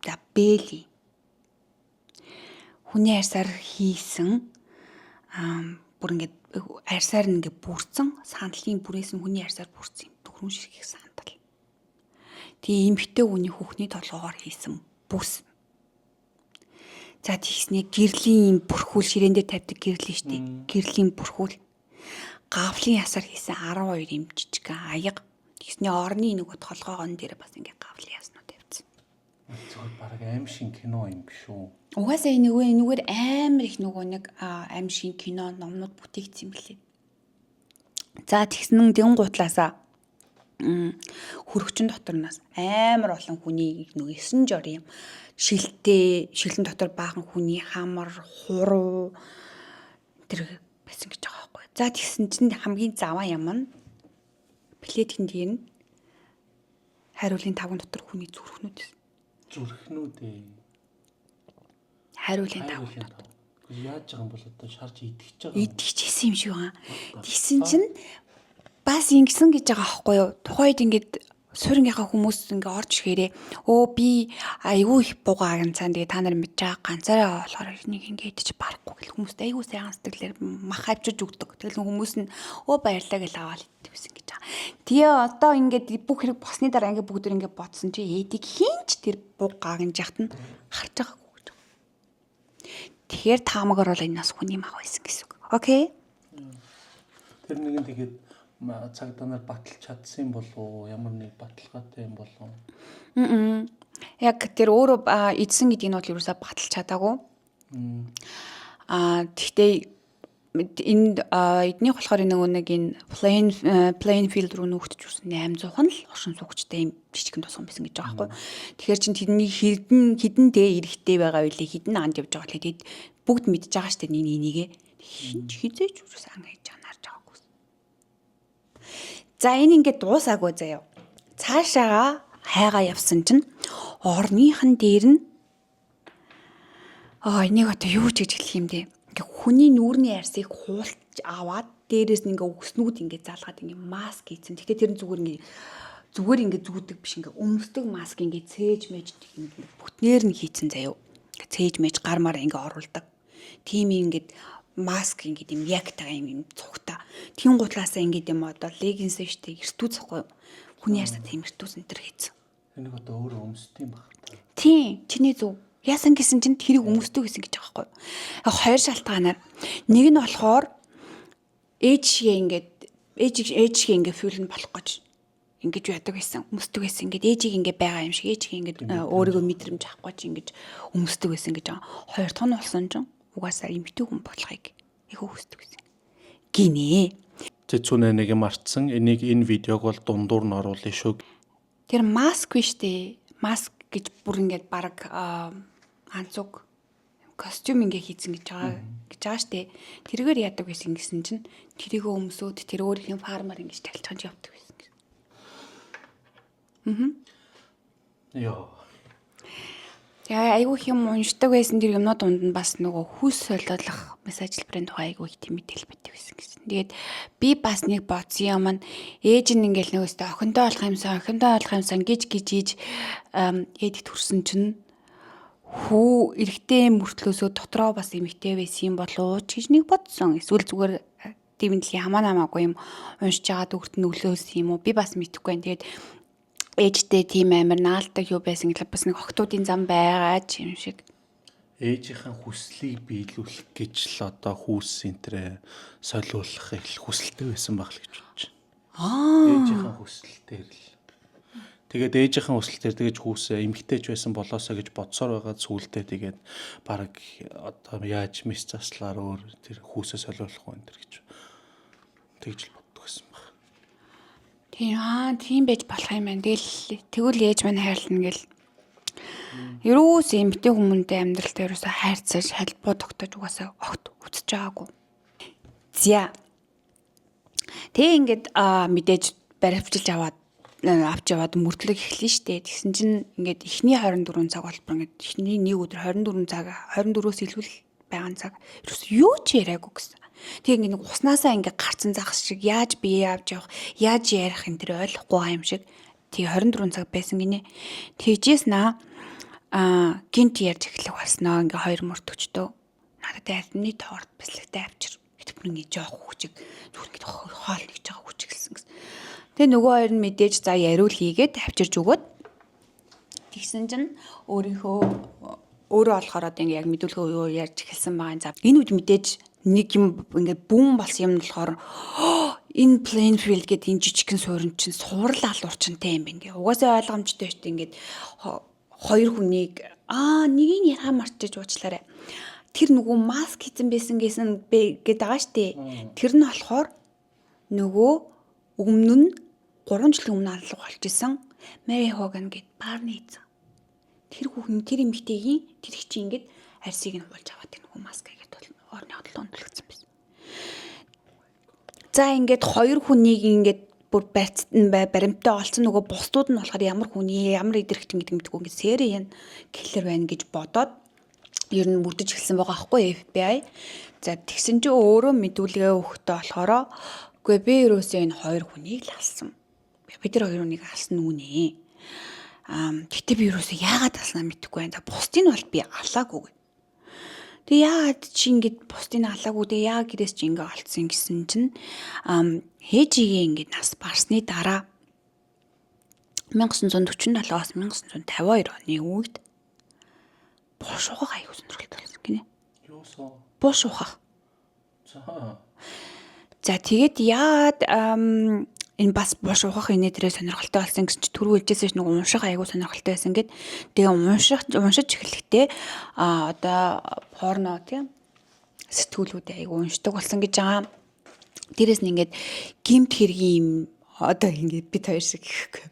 За бэли. Хүний арьсаар хийсэн бүр ингээд арьсаар нь ингээд бүрдсэн сандлын бүрээс нь хүний арьсаар бүрдсэн юм дөрвөн ширхэг сандал. Тэгээ эмэгтэй хүний хүүхний толгоогоор хийсэн бүс. За тэгснээ гэрлийн бүрхүүл ширээн дээр тавьдаг гэрлийн штий. Гэрлийн бүрхүүл. Гавлын ясаар хийсэн 12 юм жижигхэн аяга. Тэгснээ орны нөгөө толгоогон дээр бас ингээд гавлын яснууд тавьсан. Зүгээр баг аим шин кино юм биш үү? Угаасаа энэ нөгөө энэгээр амар их нөгөө нэг аим шин кино номнууд бүтээгдсэн юм лээ. За тэгсэн дэн гутлаасаа хөрөгчн дотор нас амар олон хүний нөгөө 9 жор юм шилтэй шилэн дотор баахан хүний хамар хуруу тэр байсан гэж байгаа байхгүй. За тэгсэн чинь хамгийн заваа юм нь плеткэн дээр нь хариулын тавган дотор хүний зүрхнүүд байсан. Зүрхнүүд ээ. Хариулын тавган дотор. Яаж байгаа юм бол одоо шарж идэхэж байгаа юм. Идэхчихсэн юм шиг байгаа. Тэгсэн чинь бас ингэсэн гэж байгаа аахгүй юу? Тухайд ингээд суурийнхаа хүмүүс ингээ орж ирэхээрээ өө би айгүй их бугаа ганцаа тэгээ та нар мэдж байгаа ганцаараа болохоор нэг ингээ идэж барахгүй гэл хүмүүст айгүй сайхан сэтгэлээр мах авчирж өгдөг. Тэгэл хүмүүс нь өө баярлаа гэж аваад иддэг байсан гэж байгаа. Тэгээ одоо ингээд бүх хэрэг босны дараа ингээ бүгд ингээ бодсон чи эдийг хинч тэр бугаа гинжахт нь харж байгаагүй гэж. Тэгэхээр таамагаар бол энэ нас хүний мах байсан гэсэн үг. Окей. Тэр нэгэн тэгээд цагдаа нар баталж чадсан болов уу? Ямар нэг баталгаатай юм болов уу? Яг тэр өөрөө эдсэн гэдгийг нь бол ерөөсөө баталж чадаагүй. Тэгтээ энд эднийх болохоор нөгөө нэг энэ Plainfield руу нүүгдэж үрсэн 800 л оршин суугчтай юм жижигхэн тусган байсан гэж байгаа байхгүй. Тэгэхээр чин тэрний хідэн дэ эрэхтэй байгаа үлээ хідэн анд явж байгаа лээ. Тэд бүгд мэдж байгаа штэ нэг энийгээ. Хинч хизээч үрээс ан хийж анаарч байгаагүй. За энэ ингээд дуусаагүй заяа. Цаашаага хайгаа явсан чинь орныхан дээр нь энийг одоо юу ч гэж хэлэх юм бэ? Ингээ хүний нүүрний арсыг хуулж аваад дээрээс нь ингээ өснүүд ингээ залгаад ингээ маск хийцэн. Гэтэ тэр нь зүгээр ингээ зүүдэг биш ингээ өмсдөг маск ингээ цээж мэж бүтнээр нь хийцэн заяа. Ингээ цээж мэж гар мар ингээ оруулдаг. Тийм ингээд маск ингээд юм яг тагаа юм цугта. Тийм гутлаасаа ингээд юм одоо легинс штэ эртүү захгүй юу? Хүний арсаа тийм эртүүс энэ төр хийцэн. Энийг одоо өөрөө өмсдөг юм баг та. Тийм, чиний зөв. Яасан гэсэн чинь тэрийг өмсдөг гэсэн гэж байгаа байхгүй юу? Хоёр шалтгаанаар. Нэг нь болохоор ээж шигээ ингээд ээж шигээ ингээд фүлн болох гэж ингэж яадаг байсан. Өмсдөг байсан. Ингээд ээжийг ингээд байгаа юм шиг ээжийг ингээд өөрийгөө мэдрэмж авахгүй чи ингэж өмсдөг байсан гэж байгаа. Хоёр дахь нь болсон чинь угаасаа эмэгтэй хүн болохыг их хүсдэг байсан. Гинэ. Зэцүүнэ нэг юм артсан. Энийг энэ видеог бол дундуур нь оруулна шүү. Тэр маск биш үү? Маск гэж бүр ингээд баг анцуг костюм ингээ хийцэн гэж байгаа штэ. Тэргээр яадаг байсан гэсэн чинь тэрийгөө өмсөөд тэр өөрийнх нь фармаар ингэж талцгаан явдаг байсан гэсэн. Йоо. Тэгээ айгүй их юм уншдаг байсан, тэр юмнууд дунд нь бас нөгөө хүйс солиолох массаж хэлбэрийн тухай айгүй их тийм мэдээлэл байдаг байсан гэсэн. Тэгээд би бас нэг бодсон юм нь ээж нь ингээл нөгөөстөө охинтой болох юмсан, охинтой болох юмсан гэж гэж ийж ээдэг төрсөн чинь хүү эрэгтэй мөртлөөсөө дотроо бас эмэгтэй байсан юм болов уу ч гэж нэг бодсон. Эсвэл зүгээр тийм дэлхийн хамаа намаагүй юм уншиж байгаа дүгт нөлөөлсөн юм уу? Би бас мэдэхгүй байна. Тэгээд ээжтэй тийм амар наалдаг юу байсан гэхэл бас нэг охтуудын зам байгаа ч юм шиг. Ээжийнхээ хүслийг биелүүлэх гэж л одоо хүүс энтрээ солиулах их хүсэлтэй байсан байх л гэж бодож байна. Ээжийнхээ хүсэлтээр л. Тэгээд ээжийнхээ хүсэлтээр тэгэж хүүсээ эмгтээч байсан болоосоо гэж бодсоор байгаа сүулдэ тэгээд баг одоо яаж мис заслаар өөр тэр хүүсээ солиулах уу энэ төр гэж тэгж л боддог байсан баг. Тийм аа, тийм байж болох юм байна. Тэгэл тэгвэл ээж маань хайрлана гэл. Ерөөс эмэгтэй хүмүүнтэй амьдралтай ерөөсөө хайрцаж холбоо тогтоож угаасаа огт үзэж байгаагүй. За. Тэгээ ингээд мэдээж баривчилж аваад авч яваад мөрдлөг эхэлнэ штэ. Тэгсэн чинь ингээд эхний 24 цаг болбор ингээд эхний нэг өдөр 24 цаг, 24-өөс илүү л байгаа цаг ерөөс юу ч яриаггүй гэсэн. Тэгээ ингээд нэг уснаасаа ингээд гарцсан зах шиг яаж бие авч явах, яаж ярих энэ тэр ойлгохгүй байгаа юм шиг. Тэгээ 24 цаг байсан гинэ. Тэгжээс наа гинт ярьж эхлэх болсноо ингээ хоёр мөртөгчдөө. Надад альны торт бислэгтэй авчир. Гэт бүр ингээ жоох хүчиг зүгээр ингээ хоол нэгж байгаа хүчиг гэлсэн гэсэн. Тэгээ нөгөө хоёр нь мэдээж за яриул хийгээд авчирж өгөөд тэгсэн чинь өөрийнхөө өөрөө болохоор одоо ингээ яг мэдүүлгээ юу ярьж эхэлсэн байгаа юм. За, энэ үед мэдээж нэг юм ингээ бүүн болсон юм нь болохоор энэ Plainfield гэдэг энэ жижигхэн суурин чинь сурал алуурчантай юм байна гэ. Угаасаа ойлгомжтой шүү дээ, ингээд хоёр хүнийг нэгийг яраа мартчих уучлаарай. Тэр нөгөө маск хийсэн байсан гэсэн бэ гээд байгаа штэ. Тэр нь болохоор нөгөө өмнө нь 3 жилийн өмнө алга болж исэн Mary Hogan гэд баарны эзэн. Тэр хүүхэн, тэр эмэгтэйгийн тэр их чи ингээд арьсыг нь хуулж аваад тэр нөгөө маск хийгээд бол орны хотлоо өндөрлөгдсөн байсан. За, ингээд хоёр хүнийг ингээд бүр баримттай олцсон, нөгөө бусдууд нь болохоор ямар хүний ямар идэрхтэн гэдэг мэдгүй ингээд serial killer байна гэж бодоод ер нь мөрдөж эхэлсэн байгаа байхгүй FBI. За, тэгсэн чинь өөрөө мэдүүлгээ өгөхдөө болохоор үгүй, би ерөөсөө энэ хоёр хүнийг л алсан. Би тэр хоёр хүнийг алсан нүнэ. Гэтэ би ерөөсөө яагаад алснаа мэдэхгүй байна. За, бусдыг нь бол би алаагүй гэ. Тэгээ яагаад чи ингэж бусдыг алаагүй, тэгээ яа гэрээс чи ингэ олцсон гэсэн чинь хээжигээ ингэ нас барсны дараа 1947-аас 1952 оны үед булш ухах аюу сонирхолтой болсон гинэ. Юусоо? Булш ухах. За. За, тэгээд яагаад энэ бас булш ухах инээ тэрэ сонирхолтой болсон гэсэн чи түрүү хэлжсэн ш, нэг унших аягүй сонирхолтой байсан гэд. Тэгээ уншиж эхлэхдээ одоо порно тийм сэтгүүлүүд аягүй уншдаг болсон гэж байгаа. Дээрээс нь ингээд гэмт хэргийн юм одоо ингээд бид хоёр шиг гэхгүй.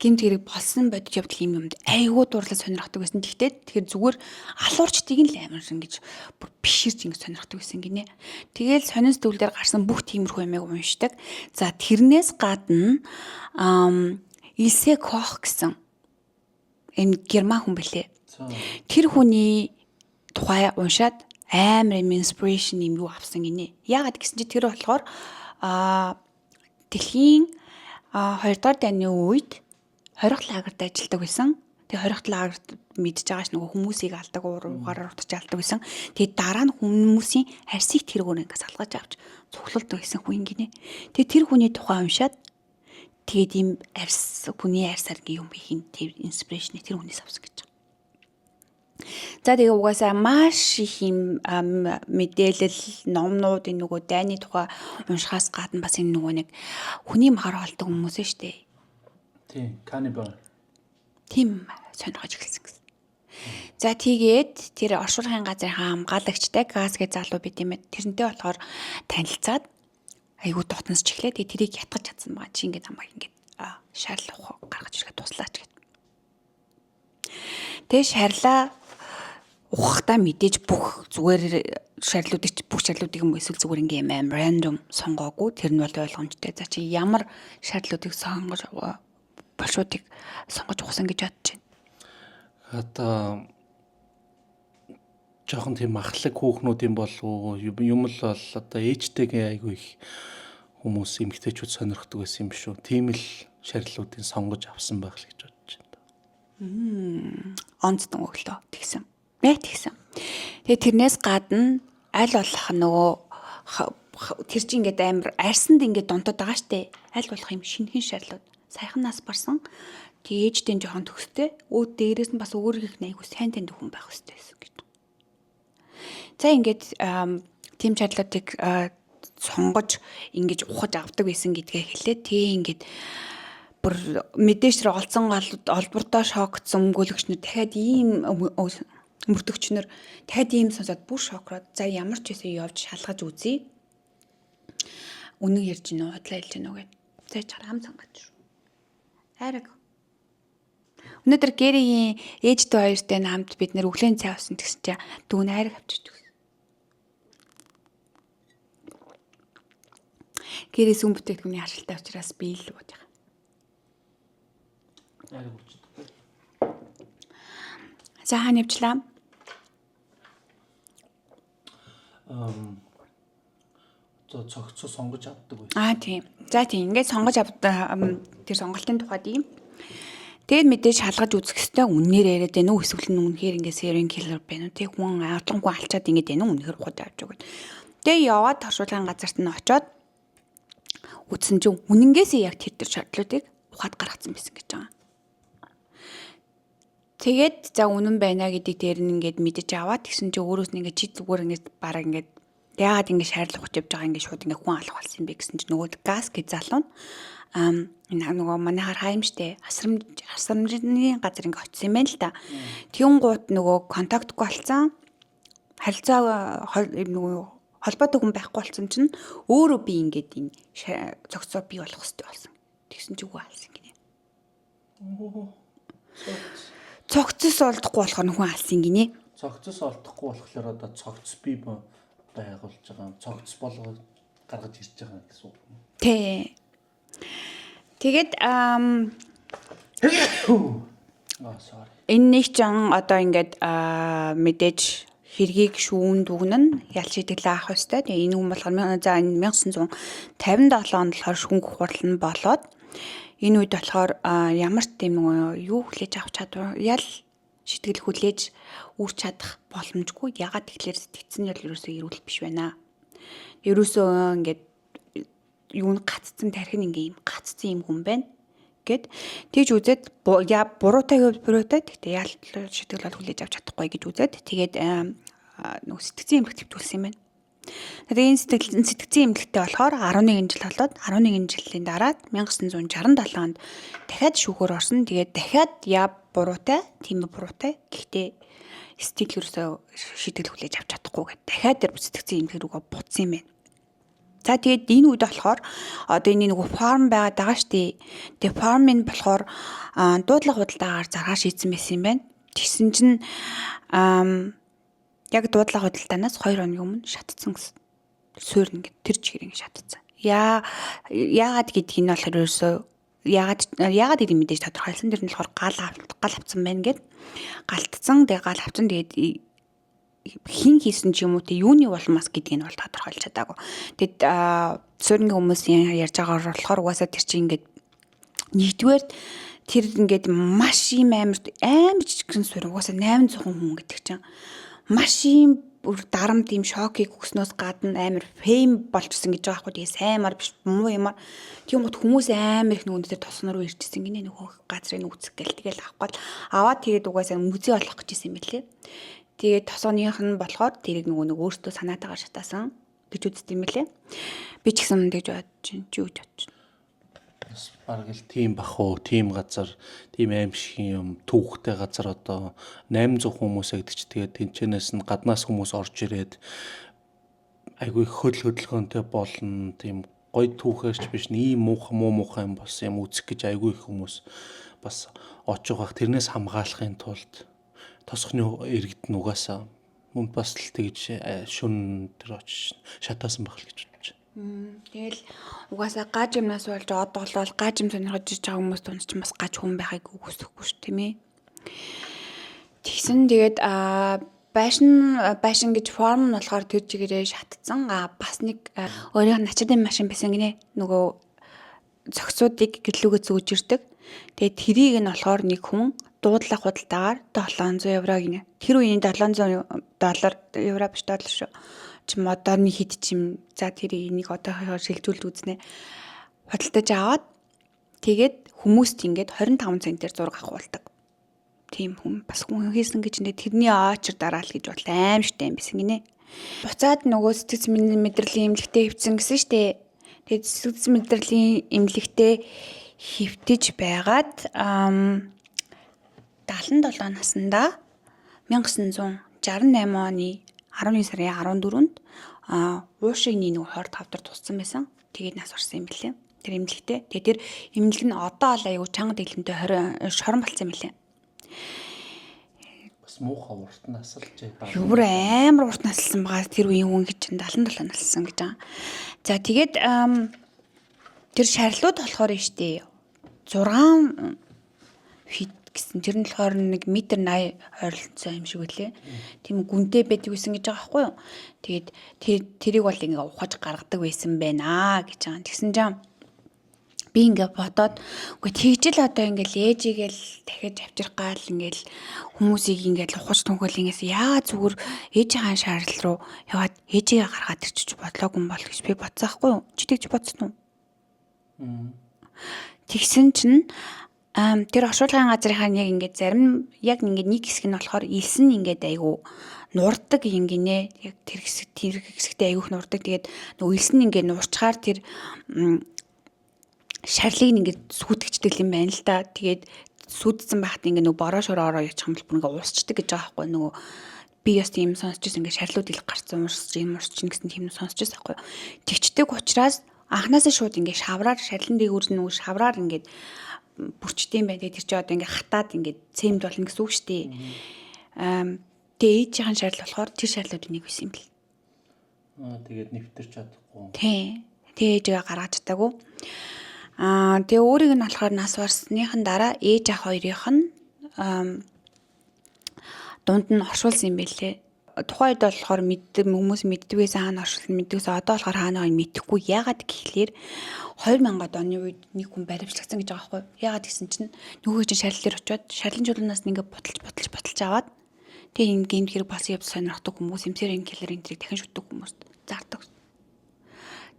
Гэмт хэрэг болсон бодит явдал юм юмд айгүй дурлал сонирхдаг байсан. Тэгтээ тэгэхээр зүгээр алуурчдыг нь л амар ингэж бүр биширч ингэж сонирхдаг байсан гинэ. Тэгээл сонин сэтгүүл дээр гарсан бүх тиймэрхүү юмыг уншдаг. За, тэрнээс гадна Илсе Кох гэсэн энэ герман хүн бэлээ. Тэр хүний тухай уншаад амар юм inspiration юм юу авсан гинэ. Яагаад гэсэн чи тэр болохоор дэлхийн хоёрдугаар дайны үед хорих лагерт ажилладаг байсан. Тэгээ хорих лагерт мэдж байгаа ш, нөгөө хүмүүсийг алдаг, уугаар уртж алдаг байсан. Тэгээ дараа нь хүмүүсийн арьсыг тэргээр ингээд салгаж авч цуглуулдаг байсан хүн гинэ. Тэгээ тэр хүний тухай уншаад тэгээд ийм арьс, хүний арьсаар ингээ юм хийх тэр inspiration тэр хүнээс авсан гэж байгаа. За, тэгээ угаасаа маш их юм мэдээлэл, номнууд энэ нөгөө дайны тухай уншихаас гадна бас энэ нөгөө нэг хүний махар олдог хүмүүс нь штэ. Тийм, cannibal. Тийм сонирхож эхэлсэн гэсэн. За, тэгээд тэр оршуулгын газрын хамгаалагчтай Газ гэж залуу бид юм. Тэрнтэй болохоор танилцаад айгуу дотносч эхлэв. Тэгээд тэрийг ятгах чадсан байгаа. Чи ингээд намайг ингээд шарил гаргаж ирэхэд туслаач гэд. Тэгээ шарлаа ухахдаа мэдээж бүх зүгээр шарлуудыг, бүх шарлуудыг юм эсвэл зүгээр ингээм аим random сонгоогүй, тэр нь бол ойлгомжтой. За, чи ямар шарлуудыг сонгож, булшуудыг сонгож ухсан гэж бодож байна? Одоо Жоохон тийм махлаг хүүхнүүд юм болов юм л бол одоо ээжтэйгээ айгүй их хүмүүс эмэгтэйчүүд сонирхдаг байсан юм биш үү? Тийм л шарилуудыг сонгож авсан байх л гэж бодож байна. Онцдон өглөө тэгсэн. Яг тэгсэн. Тэгээ тэрнээс гадна аль болох нөгөө тэр чинь ингээд амар арсанд ингээд донтоод байгаа штэ. Аль болох юм шинхэн шарлууд. Саяхан нас барсан. Тэгээ ээжтэй жоохон төгстэй. Өө дээрээс нь бас өөрийнх нь айгу сайн таньдаг хүн байх хэрэгтэй байсан гэж. За ингээд тийм шарлуудыг сонгож ингэж ухаж авдаг байсан гэдгээ хэлээ. Тэгээ ингээд бүр мэдээж тэр олцсон олбордоо шокцсон өмгөөлөгч нар дахиад ийм мөрдөгч нар дахиад ийм сонсоод бүр шокроод за ямар ч байсан явж шалгаж үзье. Үнэн ярьж гинөө, худлаа хэлж гинөө гэд. За чар ам цангач. Айраг. Өнөөдөр Гэригийн ээжтэй хоёртой хамт бид нэр өглөөний цай уусан гэсэн чинь дүүн айраг авчиж өгсөн. Гэри сүм бүтээгдэхүүний харшилтай учраас би л ууж байгаа. Айраг уучдаг. За хаана явчлаа? За цогцоо сонгож авдаг байсан. Аа тийм. За тийм. Ингээд сонгож авдаг тэр сонголтын тухайд юм. Тэгээд мэдээж шалгаж үзэх хэвээр үннээр яриад байна уу эсвэл нь үнэхээр ингээд serial killer байна уу? Тэг хүн алгангүй алчаад ингээд байна уу? Үнэхээр ухаж авч өгöd. Тэгээ яваад туршуулгын газарт нь очоод үзсэн чинь үнэнгээсээ яг тэр шардлуудыг ухаад гаргацсан байсан гэж байгаа. Тэгээд за үнэн байна гэдэг дээр нь ингээд мэдэж аваад тэгсэн чинь өөрөөс нь ингээд чи зүгээр ингээд бараг ингээд яагаад ингээд шаардлага ухаж явж байгаа ингээд шууд ингээд хүн алах болсон юм бэ гэсэн чинь нөгөө газ гэж залуу нь энэ нөгөө манайхаар хаа юм штэ асрамжны газар ингээд очсон юм байна л та. Тэгүн гут нөгөө контактгүй болсон харилцаа нөгөө холбоотой хүн байхгүй болсон чинь өөрөө би ингээд энэ цогцоо бий болох хэрэгтэй болсон. Тэгсэн чинь үгүй алсан гинэ. Цогцос олдохгүй болохоор хүн алсан гинэ. Цогцос олдохгүй болохоор одоо цогц бий байгуулж байгаа. Цогц болгоо гаргаж ирж байгаа гэсэн үг. Тий. Тэгээд sorry. Энэ нэг ч одоо ингээд мэдээж хэргийг шүүн дүгнэн ял шийтгэл авах ёстой. Тэгээ энэ хүн болохоор за энэ 1957 онд болохоор шүүнг хурал нь болоод энэ үед болохоор ямар ч тийм нөгөө юу хүлээж авах чадвар ял шийтгэл хүлээж үүрч чадах боломжгүй. Ягаад тэгэхээр сэтгцэн нь ерөөсөө эрүүл биш байна. Ерөөсөө ингээд юу н гаццсан тархин ингээ юм гаццсан юм хүн байна гэд тэгж үзээд я буруутай гэвэл буруутай гэхдээ ял шийтгэл бол хүлээж авч чадахгүй гэж үзээд тэгээд нөгөө сэтгцэн эмнэлэг төвтүүлсэн юм байна. Тэгээд энэ сэтгцэн эмнэлэгтээ болохоор 11 жил болоод 11 жилийн дараа 1967 онд дахиад шүүхээр орсон. Тэгээд дахиад я буруутай, тийм буруутай. Гэхдээ сэтгэл ерөөсөө шийтгэл хүлээж авч чадахгүй гэд дахиад тэр сэтгцэн эмнэлэг рүүгээ буцсан юм байна. За тэгээд энэ үед болохоор одоо энэ нөгөө фарм байгаад байгаа шүү дээ. Тэгээ фарм нь болохоор дуудлага худалдаагаар заргаа шийдсэн байсан юм байна. Тэгсэн чинь яг дуудлага худалдаанаас 2 хоногийн өмнө шатцсан гэсэн. Суурь ингээд тэр чигээр ингээд шатцсан. Яагаад гэдгийг нь болохоор ерөөсөө яагаад гэдгийг мэдээж тодорхойлсон. Тэр нь болохоор гал авцсан байна гэд. Галтцсан. Тэгээ гал авцсан. Тэгээд хин хийсэн ч юм уу те юуны улмаас гэдгийг нь бол тодорхойлж чадаагүй. Тэгэд суурингийн хүмүүсийн ярьж байгаагаар болохоор угаасаа тэр чинь ингээд нэгдүгээр тэр ингээд маш юм амар жижигхэн суурин угаасаа 800 хүн гэдэг чинь маш юм бүр дарамт ийм шокийг өгснөөс гадна амар фейм болчихсон гэж байгаа байхгүй. Тэгээ саймар биш муу юмар. Тийм гот хүмүүс амар их нөгөө тэр тосон руу ирчихсэн гинэ нөгөө газрын үүсэх гээл тэгэл авахгүй л аваад тэгээд угаасаа музей болох гэж исэн юм билээ. Тэгээд тосооных нь болохоор тэрийг нөгөө нэг өөртөө санаатаагаар шатаасан гэж үздэг юм билээ. Би ч гэсэн тэгж бодож чинь чи юу гэж бодож чинь. Бас бараг л тийм бах уу, тийм газар, тийм аимшигын юм, түүхтэй газар одоо 800 хүмүүс гэдэг чи тэгээд тэнчэнээс нь гаднаас хүмүүс орж ирээд айгүй хөл хөдөлгөөнтэй болно, тийм гоё түүхээрч биш, ийм муухан муу муухай юм болсон юм үзэх гэж айгүй их хүмүүс бас очиж байх. Тэрнээс хамгаалахын тулд тосхны иргэд нь угаасаа мөн бас л тэгж шүн тэр очиж шатаасан байх л гэж бодож байна. Тэгэл угаасаа гаж юмнаас болж одоглол гаж юм сонирхож иж байгаа хүмүүс дунд чинь бас гаж хүн байхыг үгүйсэхгүй ш тийм ээ. Тэгсэн тэгээд Байшин гэж форм нь болохоор тэр чигээрээ шатцсан. А бас нэг өөрийнх нь начирын машин байсан гинэ. Нөгөө зохицуудыг гэрлүүгээ зөөж ирдэг. Тэгээд тэрийг нь болохоор нэг хүн дуудлага худалдаагаар 700 евро гинэ. Тэр үеийн 700 доллар, евро биш, доллар шүү. Чим одооны хэд чим, за тэр энийг одоохоор шилжүүлж үзнэ. Худалдаж аваад, тэгээд хүмүүст ингээд 25 центээр зураг авахулдаг. Тийм хүн бас хүн хийсэн гэж нэ, тэрний очер дараал гэж бодлоо, аимшигтай юм байсан гинэ. Буцаад нөгөө сэтгэц мэдрэлийн эмнэлэгтээ хэвтсэн гэсэн штэ. Тэгээд сэтгэц мэдрэлийн эмнэлэгтээ хэвтэж байгаад 77 наснда 1968 оны 11 сарын 14-нд уушигны нөгөө хорт хавдар туссан байсан. Тэгээд нас орсон юм билээ. Тэр эмнэлэгтээ. Тэгээд тэр эмнэлэг нь одоо л аягүй чанга дэглэмтэй 20 шорон болцсон юм билээ. Бас муухай урт насалж байгаа. Юу, бүр амар урт насалсан байгаа, тэр үеийн хүн гэж 77 насалсан гэж байгаа. За, тэгээд тэр шарлууд болохоор нь штэ 6 feet гэсэн. Тэр нь болохоор нэг метр 80 ойролцоо юм шиг үлээ. Тийм гүнтэй байдаг байсан гэж байгаа байхгүй юу? Тэгээд тэрийг бол ингээ ухаж гаргадаг байсан байна гэж байгаа. Тэгсэн чинь би ингээ бодоод, үгүй, тэгжил одоо ингээл ээжигээл дахиж авчрах гал ингээл хүмүүсийг ингээл ухаж түнхэл ингээс яа зүгээр ээжийнхаа шаардлал руу яваад ээжигээ гаргаад ирчих бодлоогүй юм бол гэж би бодсон хгүй юу? Чи тэгж бодсон уу? Тэгсэн чинь тэр оршуулгын газрынхаа яг ингээд зарим яг ингээд нэг хэсэг нь болохоор элс нь ингээд айгу нурдаг юм гинэ. Яг тэр хэсэгтээ айгүйх нурдаг. Тэгээд нөгөө элс нь ингээд нурчгаар тэр шарлыг ингээд сүйтгэждэг юм байна л да. Тэгээд сүйдсэн байхад ингээд нөгөө бороо шороо ороо ячих юм бол бүр ингээд уусчдаг гэж байгаа байхгүй, нөгөө би бас тийм сонсч ирсэн, ингээд шарлууд илэх гарцсан, уурсч юм уурч гэсэн тийм сонсч ирсэн байхгүй. Тэгчдэг учраас анханасаа шууд ингээд шавраар, шарлан дээгүүр нь нөгөө шавраар ингээд бүрчтэй юм байна. Тэгээд тэр чинь одоо ингээд хатаад ингээд цемд болно гэсэн үг шүү дээ. Тэгээ ээжийнхэн шарл болохоор тэр шарлуудын нэг байсан юм бэл. Аа, тэгээд нэвтэрч чадахгүй. Тий. Тэгээ ээжигээ гаргаж чадаагүй. Аа, тэгээ өөрийг нь болохоор нас барсныхан дараа ээж ах хоёрынх нь дунд нь оршуулсан юм байлээ. Тухайн үед болохоор мэддэг хүмүүс мэддэг байсан, хаана оршуулсан мэддэгсэн. Одоо болохоор хаана байгааг мэдэхгүй. Яагаад гэхлээр 2000-ад оны үед нэг хүн баривчлагдсан гэж байгаа байхгүй. Яагаад гэсэн чинь нөгөө чинь шарил дээр очиод шарлын жулуунаас нь ингээ буталж буталж буталж аваад, тэгээ энэ гэмт хэрэг болсон явдал сонирхдаг хүмүүс, эмсээр энэ киллер энэ тэрийг дахин шүтдэг хүмүүст зардаг.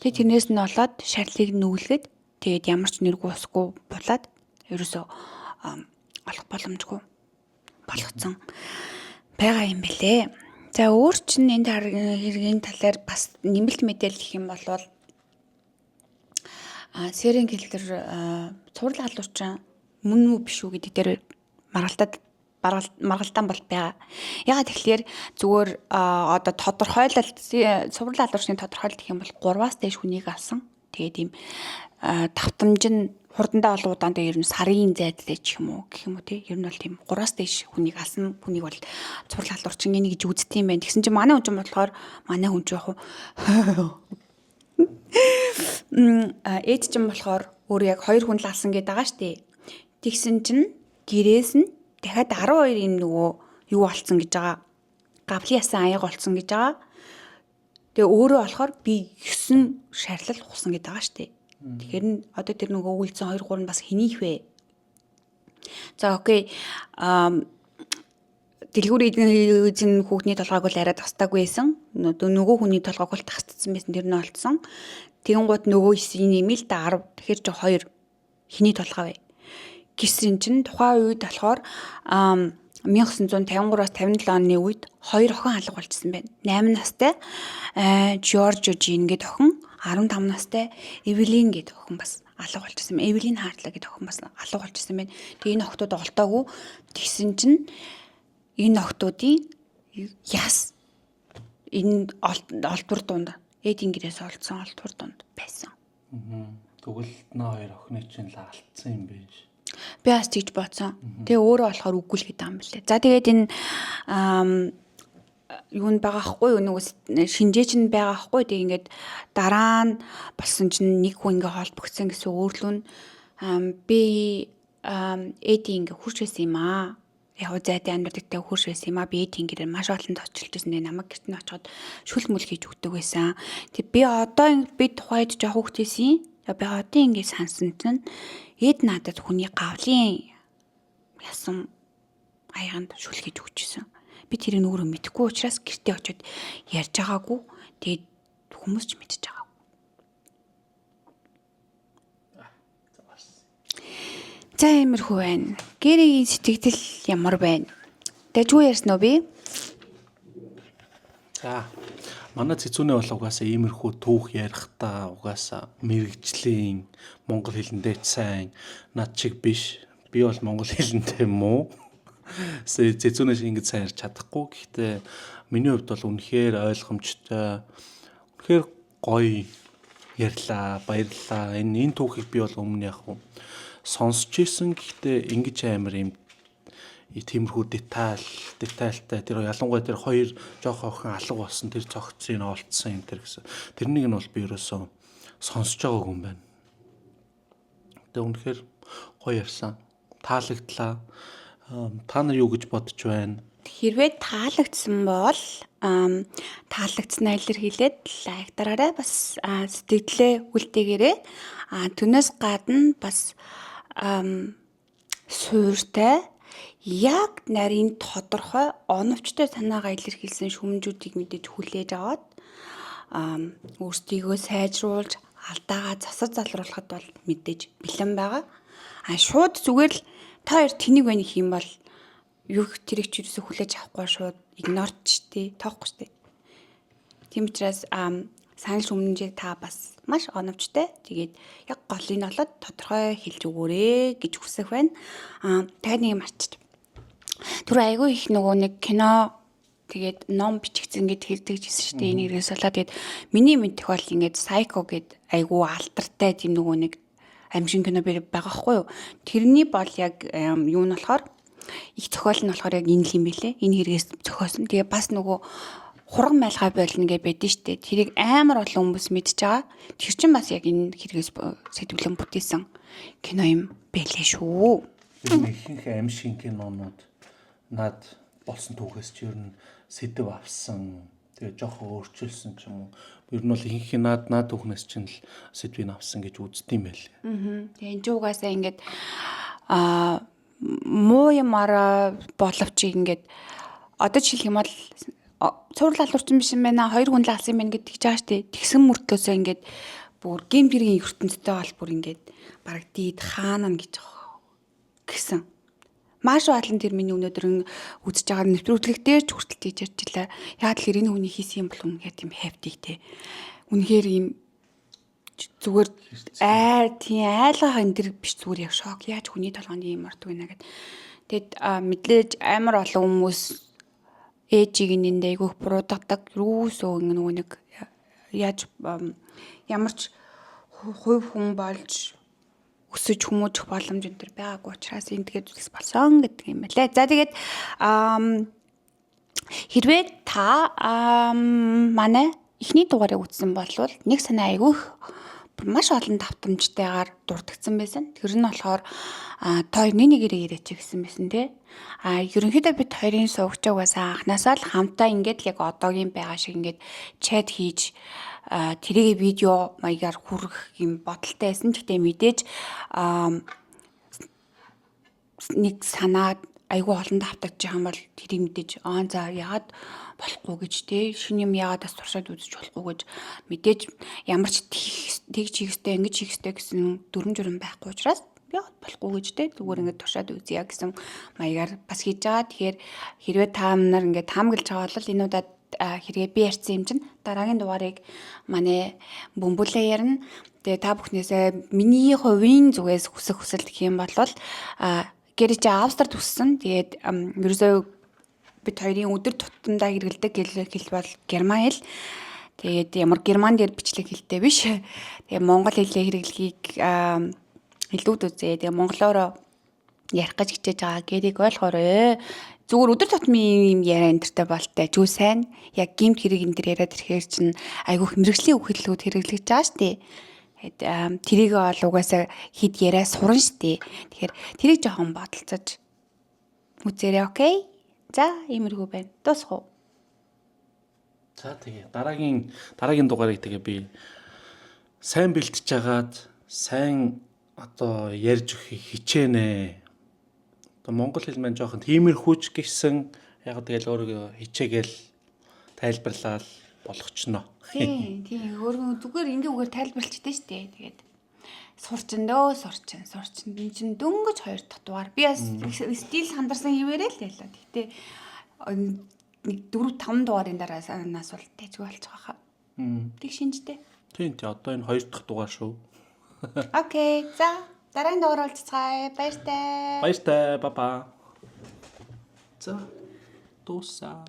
Тэгээ тэрнээс нь болоод шарлыг нүүлгээд, тэгээд ямар ч нэргүй усгүй булаад ерөөсөө олох боломжгүй болгоцсон байгаа юм бэлээ. За, өөр чинь энэ хэргийн талаар бас нэмэлт мэдээлэл гэх юм бол serial killer, цуврал халуурчин мөн үү, биш үү гэдэг дээр маргалтад маргалдаан бол байгаа. Ягаад тэгэхээр зүгээр одоо тодорхойлолт, цуврал халуурчны тодорхойлолт гэх юм бол 3-аас дээш хүнийг алсан. Тэгээд ийм давтамж нь хурдандаа олон удаан, дээр ер нь сарын зайдтай ч юм уу гэх юм уу, тий. Ер нь бол тийм 3-аас дээш хүнийг алсан хүнийг бол цуврал халуурчин гинэ гэж үздэг юм байна. Тэгсэн чинь манай хүн чинь болохоор, манай хүн ч яг уу ээж чинь болохоор өөр яг хоёр хүн л алсан гэдэг байгаа штэ. Тэгсэн чинь гэрээс нь дахиад 12 юм нөгөө юу олцсон гэж байгаа. Гавлын ясан аяга олцсон гэж байгаа. Тэгээ өөрөө болохоор би 9 шарлал ухсан гэдэг байгаа штэ. Тэгэхээр нь одоо тэр нөгөө үлдсэн 2 3 нь бас хэнийх вэ? За, okay. Дэлгүүрийн эзэн хүүхний толгойг бол арай тастаагүй байсан. Нөгөө хүний толгойг бол тасцсан байсан. Тэр нь олдсон. Тэгэнгუთ нөгөө 9 нэмэл та 10. Тэгэхээр чи 2 хэний толгой вэ? Гэсэн чинь тухайн үед болохоор 1953-аас 57 оны үед хоёр охин алга болчихсон байна. 8 настай Жоржо Жин гэдэг охин, 15 настай Эвелин гэдэг охин бас алга болчихсон байна. Эвелин Хартла гэдэг охин бас алга болчихсон байна. Тэгээ энэ охтууд олтоогүй. Тэгсэн чинь энэ охтуудын яс энэ олдвор дунд, Эдийн гэрээс олдсон олдвор дунд байсан. Тэгвэл нөө хоёр охины чинь л алдсан юм биш. Би бас тэгж бодсон. Тэгээ өөрөө болохоор үгүй л гэдэг юм билээ. За, тэгээд энэ юу н байгаа хгүй юу, нөгөө шинжээч нь байгаа хгүй. Тэгээ ингээд дараа нь болсон чинь нэг хүн ингээ холбогдсон гэсэн өөрлөө нь би Эди ингээ хурж байсан юм аа. Яг зайтай амьдралтай хөрш байсан юм а. Би тэнгэрээр маш олон тосчилж байсан. Тэгээ намайг гэрт нь очиход шүл мүл хийж өгдөг байсан. Тэг би одоо би тухайд жоох хүүхэд байсан. Би одоо ингэ сансан чинь ээд надад хүний гавлын ясан аяганд шүл хийж өгчээсэн. Би тэрийг өөрөө мэдэхгүй учраас гэртээ очиод ярьж байгаагүй. Тэгээд хүмүүс ч мэдчихэж байгаагүй. За иймэрхүү байна. Гэригийн сэтгэгдэл ямар байна? Дэжгүй ярьсан уу би? За манай цэцүүнээ бол угаасаа иймэрхүү түүх ярихдаа угаасаа мэрэгжлийн монгол хэлэндээ ч сайн над чиг биш. Би бол монгол хэлэндээ муу. Цэцүүнээ шиг ингэж сайн ярьж чадахгүй. Гэхдээ миний хувьд бол үнэхээр ойлгомжтой, үнэхээр гоё ярьлаа, баярлалаа. Энэ түүхийг би бол өмнө яг сонсч ирсэн. Гэхдээ ингэж амар юм тиймэрхүү детальтай тэр ялангуяа тэр хоёр жоох охин алга болсон тэр цогцыг олдсон юм тэр гэсэн. Тэрнийг нь бол би ерөөсөө сонсож байгаагүй юм байна. Тэгээ үнэхээр гоё ярьсан. Таалагдлаа. Та нар юу гэж бодож байна? Хэрвээ таалагдсан бол таалагдсанаа илэрхийлээд лайк дараарай. Бас сэтгэлдээ үлдээгээрэй. Түүнээс гадна бас суурьтай яг нарийн тодорхой оновчтой санаагаа илэрхийлсэн шүмжүүдийг мэдээж хүлээж аваад өөрсдийгөө сайжруулж алдаагаа засаж залруулахад бол мэдээж бэлэн байгаа. Шууд зүгээр л та хоёр тэнийг байна гэх юм бол юу тэрийг ч юусоо хүлээж авахгүй шууд игнорч тий тоохгүй штэ. Тийм учраас санал шүмжээ та бас маш оновчтой. Тэгээд яг голыг нь олоод тодорхой хэлж өгөөрэй гэж хүсэх байна. Дахиад нэг юм марчиж. Түр айгүй их нөгөө нэг кино тэгээд ном бичигдсэн гэд хэлдэг жисэн шүү дээ. Энэ хэрэгээс болоод тэгээд миний мэдэх бол ингээд Psycho гэд айгүй алдартай тийм нөгөө нэг аимшиг кино байгаа хгүй юу. Тэрний бол яг юу нь болохоор их зохиол нь болохоор яг энэ л юм бэлээ. Энэ хэрэгээс зохиосон. Тэгээ бас нөгөө хурган майлгаа болно гэж байдэн штэ. Тэрийг амар олон хүмүүс мэдж байгаа. Тэр чинь бас яг энэ хэрэгээс сэтгэлэн бүтээсэн кино юм бэлээ шүү. Тэр ихэнх аимшиг кинонууд над болсон түүхээс ч ер нь сэдэв авсан. Тэгээ жоохон өөрчилсөн ч юм уу. Ер нь бол ихэнх над түүхнээс чинь л сэдвийг авсан гэж үздэг юм байл. Тэгээ энэ ч угаасаа ингээд муу юмараа боловч ингээд одоо жишээлх юм бол цуврал алуурчин биш юм байна. Хоёр хүн л алсан юм байна гэдэг жааш тий. Тэгсэн мөртлөөсөө ингээд бүр гэмт хэргийн ертөнцтэй бол бүр ингээд бараг дид хаана гэж гэсэн. Маш олон тэр миний өнөөдөр үзэж байгаа нэвтрүүлэг дээр ч хүртэл тийж ярьж илаа. Яг л энэ хүний хийсэн юм бол үнэхээр тийм хайвтыг те. Үнэхээр ийм зүгээр тийм айлгах энэ төр биш зүгээр яг шок. Яаж хүний толгойд ийм ордог вэ гэд. Тэгэд мэдлээж амар олон хүмүүс ээжийг энд айгүйх буруудгадаг. Юусоо нөгөө нэг яаж ямар ч хувь хүн болж өсөж хүмүүжих боломж энэ төр байгаагүй учраас энэ тэгээд зүйлс болсон гэдэг юм байлээ. За тэгээд хэрвээ та манай эхний дугаарыг үзсэн бол нэг санаа айгүйх маш олон давтамжтайгаар дурдгдсан байсан. Тэр нь болохоор та хоёр нэг нэгээрээ яриач гэсэн байсан тий. Ерөнхийдөө бид хоёрын суугч угаасаа анханасаа л хамтаа ингээд л яг одоогийн байгаа шиг ингээд чат хийж тэрийг видео маягаар хүргэх юм бодолтой байсан. Гэхдээ мэдээж нэг санаа айгүй олон давтагдчих юм бол тэрийг мэдээж за яагаад болохгүй гэж те шинэ юм яагаад бас туршаад үзэж болохгүй гэж мэдээж ямар ч тэгж хийх ёстой ингэж хийх ёстой гэсэн дүрм журам байхгүй учраас яагаад болохгүй гэж те зүгээр ингэж туршаад үзье гэсэн маягаар бас хийж байгаа. Тэгэхээр хэрвээ та нар ингээд таамаглаж байгаа бол энэ удаад хэрвээ би ярьсан юм чинь дараагийн дугаарыг манай бөмбөлөө ярина. Тэгээ та бүхнээсээ миний хувийн зүгээс хүсэх хүсэл гэх юм бол гэрч Австрид өссөн. Тэгээд ерөөсөө бид хоёрын өдөр тутамдаа хэрэглэдэг хэл бол герман хэл. Тэгээд ямар герман дээр бичлэг хэлтэй биш. Тэгээ монгол хэлээ хэрэглэхийг илүүд үзээ. Тэгээ монголоор ярих гэж хичээж байгаа гэрийг ойлгоорой. Зүгээр өдөр тутмын юм яриа энэ тэртэй болтой. Жү сайн яг гимт хэрэг энэ төр яриад ирэхээр чинь айгүйх мэрэгжлийн үг хэллэгүүд хэрэглэж байгаа шүү дээ. Тэгээд тэрийг бол угаасаа хэд яриа сурна шүү дээ. Тэгэхээр тэрийг жоохон бодолцож Үзээрэй, okay? За, иймэрхүү байна. Дуусах уу? За, тэгээ дараагийн дугаарыг тэгээ би сайн бэлтэж агаад сайн одоо ярьж өгөхийг хичээнэ. Одоо монгол хэл маань жоохон тиймэрхүүч гэсэн яг тэгэл өөрийгөө хичээгээл тайлбарлаад болгочно. Тийм. Өөрөө зүгээр ингээ үгээр тайлбарлчихдээ штэ. Тэгээд сурчин дөө, сурчин, сурчин. Энэ чинь дөнгөж хоёр дахь дугаар. Би бас стил хандарсан хിവэрээ л ялаа. Гэтэ нэг 4 5 дугаарын дараа нас бол тайжгүй болчих واخа. Тэг шинжтэй. Тийм, одоо энэ хоёр дахь дугаар шүү. Okay. За, дараагийн дугаар уулзцгаая. Баяртай. Баяртай. Ба ба. За, дуусаа.